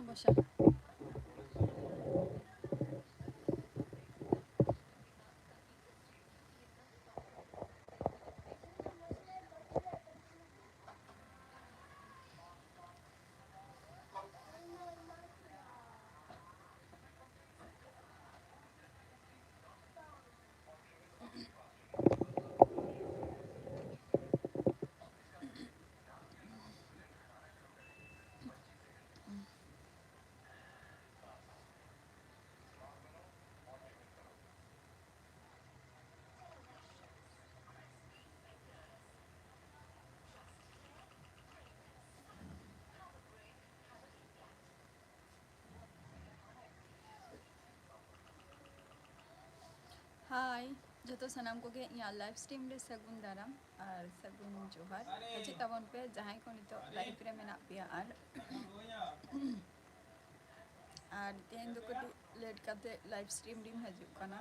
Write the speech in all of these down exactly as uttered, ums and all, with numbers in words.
ᱵᱚᱥᱟ᱾ ᱦᱟᱭ, ᱡᱚᱛᱚ ᱥᱟᱱᱟᱢ ᱠᱚᱜᱮ ᱤᱧᱟᱹᱜ live stream ᱨᱮ ᱥᱟᱹᱜᱩᱱ ᱫᱟᱨᱟᱢ ᱟᱨ ᱥᱟᱹᱜᱩᱱ ᱡᱚᱦᱟᱨ᱾ ᱦᱤᱡᱩᱜ ᱛᱟᱵᱚᱱ ᱯᱮ ᱡᱟᱦᱟᱸᱭ ᱠᱚ ᱱᱤᱛᱚᱜ live ᱨᱮ ᱢᱮᱱᱟᱜ ᱯᱮᱭᱟ, ᱟᱨ ᱟᱨ ᱛᱮᱦᱮᱧ ᱫᱚ ᱠᱟᱹᱴᱤᱡ late ᱠᱟᱛᱮ live stream ᱨᱤᱧ ᱦᱤᱡᱩᱜ ᱠᱟᱱᱟ᱾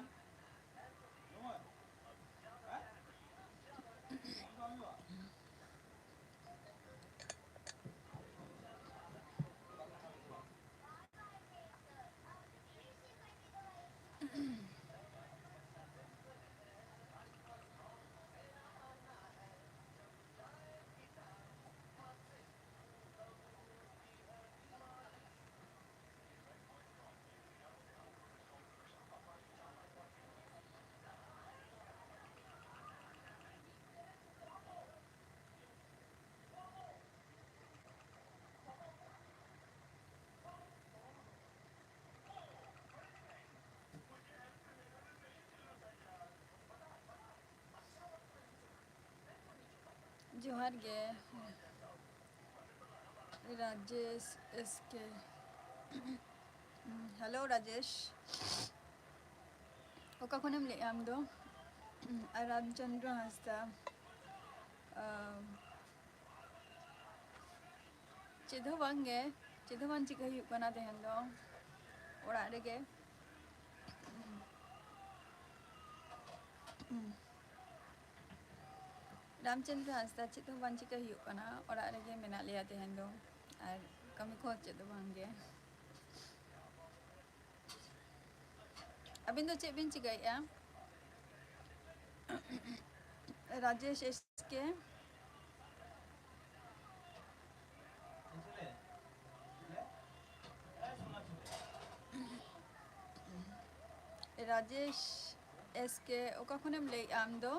ᱡᱚᱦᱟᱨ ᱜᱮ Rajesh S K. Hello Rajesh, ᱚᱠᱟ ᱠᱷᱚᱱᱮᱢ ᱞᱟᱹᱭᱮᱜᱼᱟ ᱟᱢ ᱫᱚ? ᱟᱨ ᱨᱟᱢᱪᱚᱸᱫᱽᱨᱚ ᱦᱟᱸᱥᱫᱟ, ᱟᱢ, ᱪᱮᱫ ᱦᱚᱸ ᱵᱟᱝ ᱜᱮ, ᱪᱮᱫ ᱦᱚᱸ ᱵᱟᱝ ᱪᱤᱠᱟᱹ ᱦᱩᱭᱩᱜ ᱠᱟᱱᱟ ᱛᱮᱦᱮᱧ ᱫᱚ, ᱚᱲᱟᱜ ᱨᱮᱜᱮ᱾ ᱨᱟᱢᱪᱚᱸᱫᱽᱨᱚ ᱦᱟᱸᱥᱫᱟ, ᱪᱮᱫ ᱦᱚᱸ ᱵᱟᱝ ᱪᱤᱠᱟᱹ ᱦᱩᱭᱩᱜ ᱠᱟᱱᱟ, ᱚᱲᱟᱜ ᱨᱮᱜᱮ ᱢᱮᱱᱟᱜ ᱞᱮᱭᱟ ᱛᱮᱦᱮᱧ ᱫᱚ᱾ ᱟᱨ ᱠᱟᱹᱢᱤ ᱠᱚᱦᱚᱸ ᱪᱮᱫ ᱫᱚ ᱵᱟᱝ ᱜᱮ᱾ ᱟᱹᱵᱤᱱ ᱫᱚ ᱪᱮᱫ ᱵᱤᱱ ᱪᱤᱠᱟᱹᱭᱮᱫᱼᱟ? Rajesh S K. Rajesh S K, ᱚᱠᱟ ᱠᱷᱚᱱᱮᱢ ᱞᱟᱹᱭᱮᱫᱼᱟ ᱟᱢ ᱫᱚ?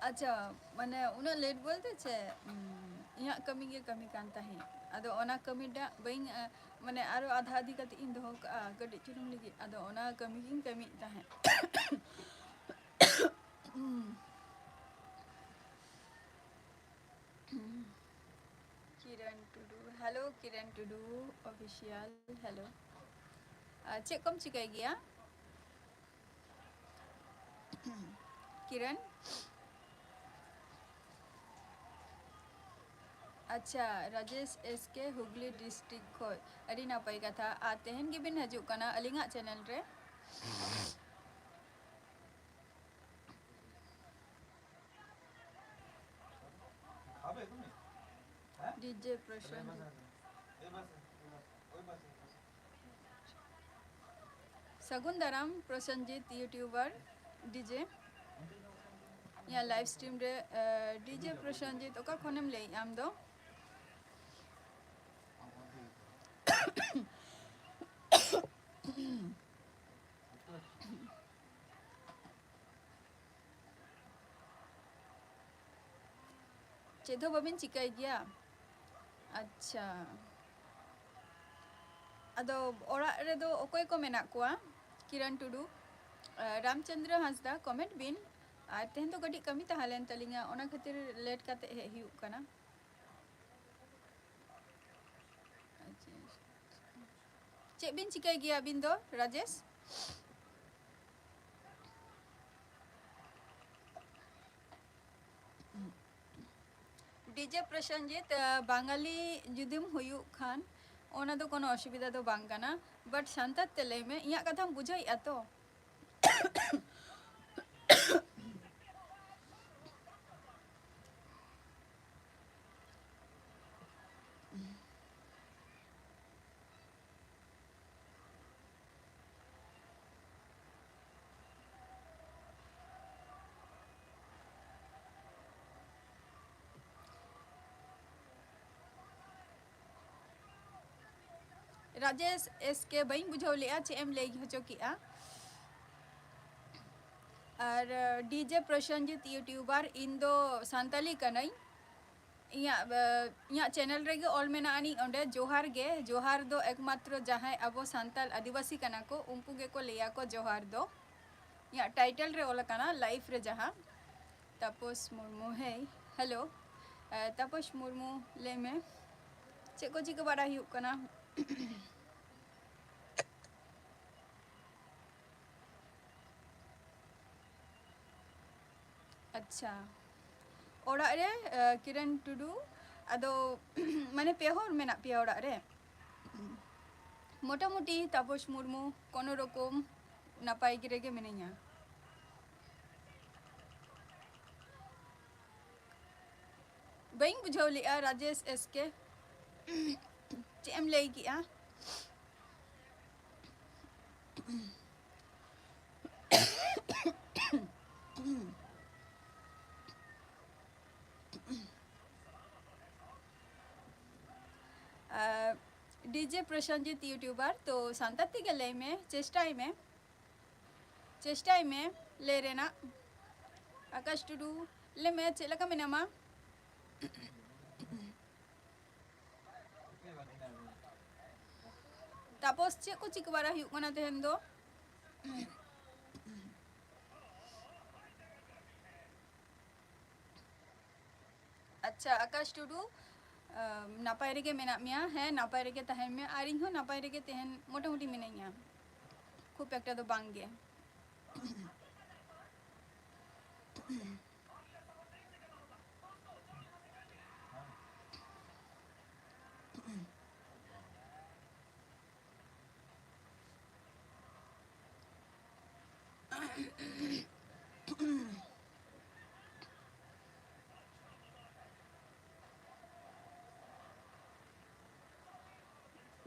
ᱟᱪᱪᱷᱟ, ᱢᱟᱱᱮ ᱩᱱᱟᱹᱜ ᱞᱮᱴ ᱵᱚᱞᱛᱮ ᱪᱮᱫ, ᱩᱸ, ᱤᱧᱟᱹᱜ ᱠᱟᱹᱢᱤ ᱜᱮ ᱠᱟᱹᱢᱤ ᱠᱟᱱ ᱛᱟᱦᱮᱸᱫ, ᱟᱫᱚ ᱚᱱᱟ ᱠᱟᱹᱢᱤᱴᱟᱜ ᱵᱟᱹᱧ, ᱟ, ᱢᱟᱱᱮ ᱟᱨᱚ ᱟᱫᱷᱟ ᱟᱫᱷᱤ ᱠᱟᱛᱮ ᱤᱧ ᱫᱚᱦᱚ ᱠᱟᱜᱼᱟ ᱠᱟᱹᱴᱤᱡ ᱪᱩᱞᱩᱝ ᱞᱟᱹᱜᱤᱫ, ᱟᱫᱚ ᱚᱱᱟ ᱠᱟᱹᱢᱤ ᱜᱤᱧ ᱠᱟᱹᱢᱤᱭᱮᱫ ᱛᱟᱦᱮᱸᱫ᱾ ᱩᱸ᱾ ᱠᱤᱨᱟᱱ ᱴᱩᱰᱩ, ᱦᱮᱞᱳ ᱠᱤᱨᱟᱱ ᱴᱩᱰᱩ ᱚᱯᱷᱤᱥᱤᱭᱟᱞ, ᱦᱮᱞᱳ᱾ ᱟᱨ ᱪᱮᱫ ᱠᱚᱢ ᱪᱤᱠᱟᱹᱭ ᱜᱮᱭᱟ? ᱠᱤᱨᱟᱱ? ᱟᱪᱪᱷᱟ, Rajesh S K, Hooghly district ᱠᱷᱚᱡ᱾ ᱟᱹᱰᱤ ᱱᱟᱯᱟᱭ ᱠᱟᱛᱷᱟ᱾ ᱟᱨ ᱛᱮᱦᱮᱧ ᱜᱮᱵᱤᱱ ᱦᱤᱡᱩᱜ ᱠᱟᱱᱟ ᱟᱹᱞᱤᱧᱟᱜ ᱪᱮᱱᱮᱞ ᱨᱮ? ᱰᱤᱡᱮ ᱯᱨᱚᱥᱮᱱᱡᱤᱛ᱾ ᱥᱟᱹᱜᱩᱱ ᱫᱟᱨᱟᱢ ᱯᱨᱚᱥᱮᱱᱡᱤᱛ, ᱤᱭᱩᱴᱤᱭᱩᱵᱟᱨ ᱰᱤᱡᱮ᱾ ᱤᱧᱟᱹᱜ ᱞᱟᱭᱤᱵᱷ ᱥᱴᱨᱤᱢ ᱨᱮ, ᱮ, ᱰᱤᱡᱮ ᱯᱨᱚᱥᱮᱱᱡᱤᱛ, ᱚᱠᱟ ᱠᱷᱚᱱᱮᱢ ᱞᱟᱹᱭᱮᱫᱼᱟ ᱟᱢ ᱫᱚ? ᱪᱮᱫ ᱦᱚᱸ ᱵᱟᱵᱤᱱ ᱪᱤᱠᱟᱹᱭ ᱜᱮᱭᱟ? ᱟᱪᱪᱷᱟ, ᱟᱫᱚ ᱚᱲᱟᱜ ᱨᱮᱫᱚ ᱚᱠᱚᱭ ᱠᱚ ᱢᱮᱱᱟᱜ ᱠᱚᱣᱟ? ᱠᱤᱨᱟᱱ ᱴᱩᱰᱩ, ᱟᱨ ᱨᱟᱢᱪᱚᱸᱫᱽᱨᱚ ᱦᱟᱸᱥᱫᱟ, ᱠᱚᱢᱮᱱᱴ ᱵᱤᱱ᱾ ᱟᱨ ᱛᱮᱦᱮᱧ ᱫᱚ ᱠᱟᱹᱴᱤᱡ ᱠᱟᱹᱢᱤ ᱛᱟᱦᱮᱸ ᱞᱮᱱ ᱛᱟᱹᱞᱤᱧᱟ, ᱚᱱᱟ ᱠᱷᱟᱹᱛᱤᱨ ᱞᱮᱴ ᱠᱟᱛᱮ ᱦᱮᱡ ᱦᱩᱭᱩᱜ ᱠᱟᱱᱟ᱾ ᱪᱮᱫ ᱵᱤᱱ ᱪᱤᱠᱟᱹᱭ ᱜᱮᱭᱟ ᱟᱹᱵᱤᱱ ᱫᱚ, ᱨᱟᱡᱮᱥ? ᱰᱤᱡᱮ ᱯᱨᱚᱥᱮᱱᱡᱤᱛ, ᱟᱸ, ᱵᱟঙᱟᱞᱤ ᱡᱩᱫᱤᱢ ᱦᱩᱭᱩᱜ ᱠᱷᱟᱱ, ᱚᱱᱟ ᱫᱚ ᱠᱳᱱᱳ ᱚᱥᱩᱵᱤᱫᱷᱟ ᱫᱚ ᱵᱟᱝ ᱠᱟᱱᱟ, but ᱥᱟᱱᱛᱟᱲ ᱛᱮ ᱞᱟᱹᱭ ᱢᱮ, ᱤᱧᱟᱹᱜ ᱠᱟᱛᱷᱟᱢ ᱵᱩᱡᱷᱟᱹᱣᱮᱫᱼᱟ ᱛᱚ? ᱨᱟᱡᱮᱥ ᱮᱥ ᱠᱮ, ᱵᱟᱹᱧ ᱵᱩᱡᱷᱟᱹᱣ ᱞᱮᱜᱼᱟ ᱪᱮᱫ ᱮᱢ ᱞᱟᱹᱭ ᱦᱚᱪᱚ ᱠᱮᱜᱼᱟ᱾ ᱟᱨ ᱰᱤ ᱡᱮ ᱯᱨᱚᱥᱮᱱᱡᱤᱛ YouTuber, ᱤᱧ ᱫᱚ ᱥᱟᱱᱛᱟᱞᱤ ᱠᱟᱹᱱᱟᱹᱧ᱾ ᱤᱧᱟᱹᱜ, ᱤᱧᱟᱹᱜ ᱪᱮᱱᱮᱞ ᱨᱮᱜᱮ ᱚᱞ ᱢᱮᱱᱟᱜ ᱟᱹᱱᱤᱡ ᱚᱸᱰᱮ, ᱡᱚᱦᱟᱨ ᱜᱮ᱾ ᱡᱚᱦᱟᱨ ᱫᱚ ᱮᱠᱢᱟᱛᱨᱚ ᱡᱟᱦᱟᱸᱭ ᱟᱵᱚ ᱥᱟᱱᱛᱟᱞ ᱟᱹᱫᱤᱵᱟᱹᱥᱤ ᱠᱟᱱᱟ ᱠᱚ, ᱩᱱᱠᱩ ᱜᱮᱠᱚ ᱞᱟᱹᱭᱟ ᱠᱚ ᱡᱚᱦᱟᱨ ᱫᱚ᱾ ᱤᱧᱟᱹᱜ ᱴᱟᱭᱴᱮᱞ ᱨᱮ ᱚᱞ ᱟᱠᱟᱱᱟ, ᱞᱟᱭᱤᱵᱷ ᱨᱮ ᱡᱟᱦᱟᱸ᱾ ᱛᱟᱯᱚᱥ ᱢᱩᱨᱢᱩ, ᱦᱮᱭ, ᱦᱮᱞᱳ᱾ ᱛᱟᱯᱚᱥ ᱢᱩᱨᱢᱩ, ᱞᱟᱹᱭ ᱢᱮ, ᱪᱮᱫ ᱠᱚ ᱪᱤᱠᱟᱹ ᱵᱟᱲᱟ ᱦᱩᱭᱩᱜ ᱠᱟᱱᱟ? ᱟᱪᱪᱷᱟ, ᱚᱲᱟᱜ ᱨᱮ, ᱠᱤᱨᱟᱱ ᱴᱩᱰᱩ᱾ ᱟᱫᱚ ᱢᱟᱱᱮ ᱯᱮ ᱦᱚᱲ ᱢᱮᱱᱟᱜ ᱯᱮᱭᱟ ᱚᱲᱟᱜ ᱨᱮ? ᱢᱚᱴᱟᱢᱩᱴᱤ ᱛᱟᱯᱚᱥ ᱢᱩᱨᱢᱩ, ᱠᱳᱱᱳ ᱨᱚᱠᱚᱢ ᱱᱟᱯᱟᱭ ᱜᱮ ᱨᱮᱜᱮ ᱢᱤᱱᱟᱹᱧᱟ᱾ ᱵᱟᱹᱧ ᱵᱩᱡᱷᱟᱹᱣ ᱞᱮᱜᱼᱟ ᱨᱟᱡᱮᱥ ᱮᱥ ᱠᱮ, ᱪᱮᱫ ᱮᱢ ᱞᱟᱹᱭ ᱠᱮᱜᱼᱟ? ᱰᱤ ᱡᱮ ᱯᱨᱚᱥᱮᱱᱡᱤᱛ YouTuber, ᱛᱚ ᱥᱟᱱᱛᱟᱲ ᱛᱮᱜᱮ ᱞᱟᱹᱭ ᱢᱮ, ᱪᱮᱥᱴᱟᱭ ᱢᱮ, ᱪᱮᱥᱴᱟᱭ ᱢᱮ ᱞᱟᱹᱭ ᱨᱮᱱᱟᱜ᱾ ᱟᱠᱟᱥ ᱴᱩᱰᱩ, ᱞᱟᱹᱭ ᱢᱮ, ᱪᱮᱫ ᱞᱮᱠᱟ ᱢᱮᱱᱟᱢᱟ? ᱛᱟᱯᱚᱥ, ᱪᱮᱫ ᱠᱚ ᱪᱤᱠᱟᱹ ᱵᱟᱲᱟ ᱦᱩᱭᱩᱜ ᱠᱟᱱᱟ ᱛᱮᱦᱮᱧ ᱫᱚ? ᱟᱪᱪᱷᱟ, ᱟᱠᱟᱥ ᱴᱩᱰᱩ, ᱟᱢ, ᱱᱟᱯᱟᱭ ᱨᱮᱜᱮ ᱢᱮᱱᱟᱜ ᱢᱮᱭᱟ? ᱦᱮᱸ, ᱱᱟᱯᱟᱭ ᱨᱮᱜᱮ ᱛᱟᱦᱮᱱ ᱢᱮ᱾ ᱟᱨ ᱤᱧ ᱦᱚᱸ ᱱᱟᱯᱟᱭ ᱨᱮᱜᱮ ᱛᱟᱦᱮᱱ, ᱢᱚᱴᱟᱢᱩᱴᱤ ᱢᱤᱱᱟᱹᱧᱟ, ᱠᱷᱩᱵ ᱮᱠᱴᱟ ᱫᱚ ᱵᱟᱝ ᱜᱮ᱾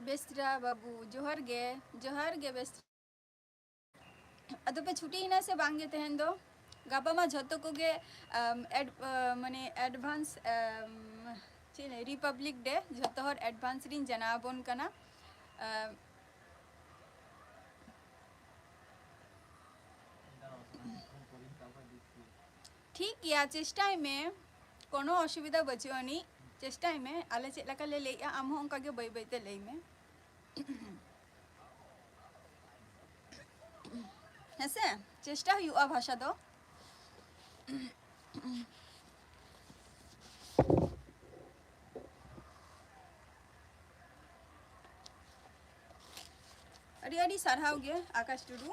ᱵᱮᱥᱨᱟ ᱵᱟᱹᱵᱩ, ᱡᱚᱦᱟᱨ ᱜᱮ, ᱡᱚᱦᱟᱨ ᱜᱮ ᱵᱮᱥᱨᱟ᱾ ᱟᱫᱚ ᱯᱮ ᱪᱷᱩᱴᱤᱭᱮᱱᱟ ᱥᱮ ᱵᱟᱝ ᱜᱮ ᱛᱮᱦᱮᱧ ᱫᱚ? ᱜᱟᱯᱟ ᱢᱟ ᱡᱷᱚᱛᱚ ᱠᱚᱜᱮ, ᱟᱢ, ᱮᱰ-, ᱟ, ᱢᱟᱱᱮ advance, ᱟᱢ, ᱪᱮᱫ ᱞᱟᱹᱭ, Republic Day, ᱡᱷᱚᱛᱚ ᱦᱚᱲ advance ᱨᱤᱧ ᱡᱟᱱᱟᱣ ᱟᱵᱚᱱ ᱠᱟᱱᱟ᱾ ᱟᱢ, ᱴᱷᱤᱠ ᱜᱮᱭᱟ, ᱪᱮᱥᱴᱟᱭ ᱢᱮ, ᱠᱳᱱᱳ ᱚᱥᱩᱵᱤᱫᱷᱟ ᱵᱟᱹᱪᱩᱜ ᱟᱹᱱᱤᱡ᱾ ᱪᱮᱥᱴᱟᱭ ᱢᱮ, ᱟᱞᱮ ᱪᱮᱫ ᱞᱮᱠᱟ ᱞᱮ ᱞᱟᱹᱭᱮᱜᱼᱟ, ᱟᱢ ᱦᱚᱸ ᱚᱱᱠᱟ ᱜᱮ ᱵᱟᱹᱭ ᱵᱟᱹᱭ ᱛᱮ ᱞᱟᱹᱭ ᱢᱮ᱾ ᱦᱮᱸᱥᱮ, ᱪᱮᱥᱴᱟ ᱦᱩᱭᱩᱜᱼᱟ ᱵᱷᱟᱥᱟ ᱫᱚ᱾ ᱟᱹᱰᱤ ᱟᱹᱰᱤ ᱥᱟᱨᱦᱟᱣ ᱜᱮ ᱟᱠᱟᱥ ᱴᱩᱰᱩ᱾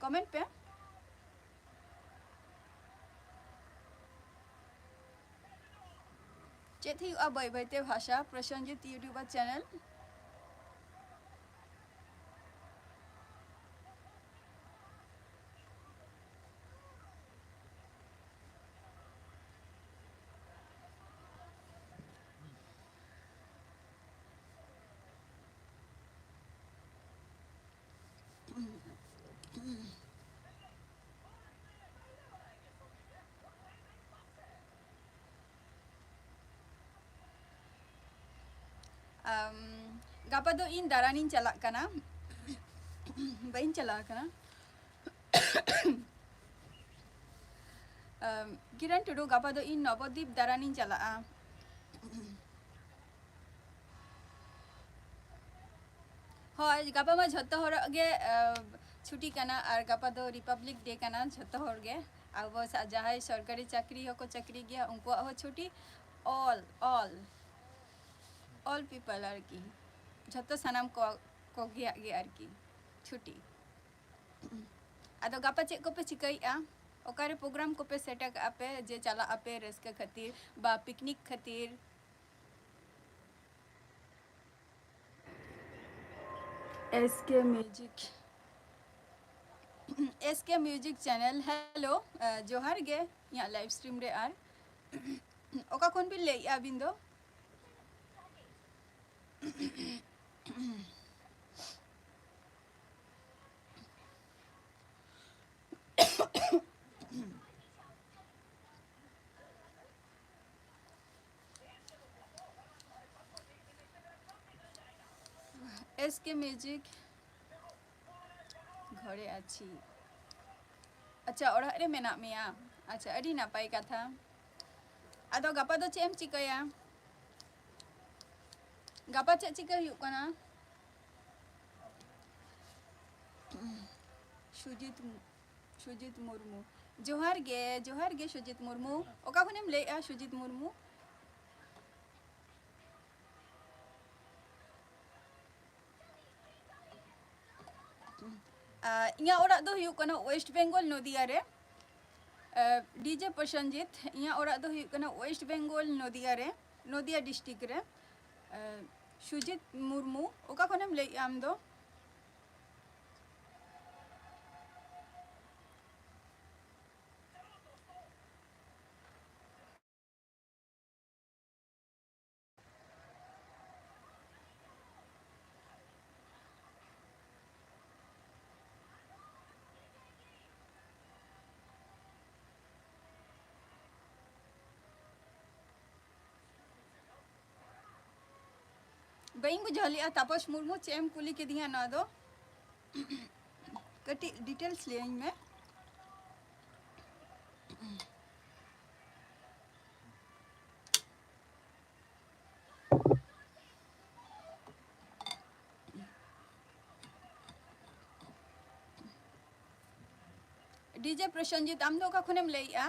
ᱠᱚᱢᱮᱱᱴ ᱯᱮ᱾ ᱪᱮᱫ ᱦᱩᱭᱩᱜᱼᱟ ᱵᱟᱹᱭ ᱵᱟᱹᱭᱛᱮ ᱵᱷᱟᱥᱟ ᱯᱨᱚᱥᱮᱱᱡᱤᱛ ᱤᱭᱩᱴᱩᱵᱟᱨ ᱪᱮᱱᱮᱞ? ᱟᱢ, ᱜᱟᱯᱟ ᱫᱚ ᱤᱧ ᱫᱟᱬᱟᱱᱤᱧ ᱪᱟᱞᱟᱜ ᱠᱟᱱᱟ᱾ ᱵᱟᱹᱧ ᱪᱟᱞᱟᱣ ᱠᱟᱱᱟ᱾ ᱟᱢ, ᱠᱤᱨᱟᱱ ᱴᱩᱰᱩ, ᱜᱟᱯᱟ ᱫᱚ ᱤᱧ ᱱᱚᱵᱚᱫᱤᱯ ᱫᱟᱬᱟᱱᱤᱧ ᱪᱟᱞᱟᱜᱼᱟ᱾ ᱦᱳᱭ, ᱜᱟᱯᱟ ᱢᱟ ᱡᱷᱚᱛᱚ ᱦᱚᱲᱟᱜ ᱜᱮ, ᱟᱢ, ᱪᱷᱩᱴᱤ ᱠᱟᱱᱟ, ᱟᱨ ᱜᱟᱯᱟ ᱫᱚ ᱨᱤᱯᱟᱵᱽᱞᱤᱠ ᱰᱮ ᱠᱟᱱᱟ᱾ ᱡᱷᱚᱛᱚ ᱦᱚᱲ ᱜᱮ, ᱟᱵᱚ ᱥᱟ-, ᱡᱟᱦᱟᱸᱭ ᱥᱚᱨᱠᱟᱨᱤ ᱪᱟᱹᱠᱨᱤ ᱦᱚᱸᱠᱚ ᱪᱟᱹᱠᱨᱤ ᱜᱮᱭᱟ, ᱩᱱᱠᱩᱣᱟᱜ ᱦᱚᱸ ᱪᱷᱩᱴᱤ᱾ All, all, all people ᱟᱨᱠᱤ, ᱡᱷᱚᱛᱚ ᱥᱟᱱᱟᱢ ᱠᱚ, ᱠᱚᱜᱮᱭᱟᱜ ᱜᱮ ᱟᱨᱠᱤ ᱪᱷᱩᱴᱤ᱾ ᱟᱫᱚ ᱜᱟᱯᱟ ᱪᱮᱫ ᱠᱚᱯᱮ ᱪᱤᱠᱟᱹᱭᱮᱫᱼᱟ? ᱚᱠᱟᱨᱮ ᱯᱨᱳᱜᱨᱟᱢ ᱠᱚᱯᱮ ᱥᱮᱴ ᱟᱠᱟᱫᱼᱟ ᱯᱮ ᱡᱮ ᱪᱟᱞᱟᱜ ᱟᱯᱮ ᱨᱟᱹᱥᱠᱟᱹ ᱠᱷᱟᱹᱛᱤᱨ ᱵᱟ ᱯᱤᱠᱱᱤᱠ ᱠᱷᱟᱹᱛᱤᱨ? S K Music, S K Music Channel, hello, ᱟᱸ, ᱡᱚᱦᱟᱨ ᱜᱮ ᱤᱧᱟᱹᱜ live stream ᱨᱮ᱾ ᱟᱨ ᱚᱠᱟ ᱠᱷᱚᱱ ᱵᱤᱱ ᱞᱟᱹᱭᱮᱫᱼᱟ ᱟᱹᱵᱤᱱ ᱫᱚ? S K music, ᱜᱷᱚᱨᱮ ᱟᱪᱷᱤ᱾ ᱟᱪᱪᱷᱟ, ᱚᱲᱟᱜ ᱨᱮ ᱢᱮᱱᱟᱜ ᱢᱮᱭᱟ᱾ ᱟᱪᱪᱷᱟ, ᱟᱹᱰᱤ ᱱᱟᱯᱟᱭ ᱠᱟᱛᱷᱟ᱾ ᱟᱫᱚ ᱜᱟᱯᱟ ᱫᱚ ᱪᱮᱫ ᱮᱢ ᱪᱤᱠᱟᱹᱭᱟ? ᱜᱟᱯᱟ ᱪᱮᱫ ᱪᱤᱠᱟᱹ ᱦᱩᱭᱩᱜ ᱠᱟᱱᱟ? ᱥᱩᱡᱤᱛ, ᱥᱩᱡᱤᱛ ᱢᱩᱨᱢᱩ᱾ ᱡᱚᱦᱟᱨ ᱜᱮ, ᱡᱚᱦᱟᱨ ᱜᱮ ᱥᱩᱡᱤᱛ ᱢᱩᱨᱢᱩ᱾ ᱚᱠᱟ ᱠᱷᱚᱱᱮᱢ ᱞᱟᱹᱭᱮᱜᱼᱟ ᱥᱩᱡᱤᱛ ᱢᱩᱨᱢᱩ? ᱟᱨ ᱤᱧᱟᱹᱜ ᱚᱲᱟᱜ ᱫᱚ ᱦᱩᱭᱩᱜ ᱠᱟᱱᱟ ᱳᱭᱮᱥᱴ ᱵᱮᱝᱜᱚᱞ, ᱱᱚᱫᱤᱭᱟ ᱨᱮ᱾ ᱟᱨ ᱰᱤᱡᱮ ᱯᱨᱚᱥᱮᱱᱡᱤᱛ, ᱤᱧᱟᱹᱜ ᱚᱲᱟᱜ ᱫᱚ ᱦᱩᱭᱩᱜ ᱠᱟᱱᱟ ᱳᱭᱮᱥᱴ ᱵᱮᱝᱜᱚᱞ, ᱱᱚᱫᱤᱭᱟ ᱨᱮ, ᱱᱚᱫᱤᱭᱟ ᱰᱤᱥᱴᱨᱤᱠᱴ ᱨᱮ᱾ ᱟᱨ ᱥᱩᱡᱤᱛ ᱢᱩᱨᱢᱩ, ᱚᱠᱟ ᱠᱷᱚᱱᱮᱢ ᱞᱟᱹᱭᱮᱜᱼᱟ ᱟᱢ ᱫᱚ? ᱵᱟᱹᱧ ᱵᱩᱡᱷᱟᱹᱣ ᱞᱮᱜᱼᱟ, ᱛᱟᱯᱚᱥ ᱢᱩᱨᱢᱩ, ᱪᱮᱫ ᱮᱢ ᱠᱩᱞᱤ ᱠᱤᱫᱤᱧᱟ ᱱᱚᱣᱟ ᱫᱚ? ᱠᱟᱹᱴᱤᱡ ᱰᱤᱴᱮᱞᱥ ᱞᱟᱹᱭᱟᱹᱧ ᱢᱮ᱾ ᱰᱤᱡᱮ ᱯᱨᱚᱥᱮᱱᱡᱤᱛ, ᱟᱢ ᱫᱚ ᱚᱠᱟ ᱠᱷᱚᱱᱮᱢ ᱞᱟᱹᱭᱮᱜᱼᱟ?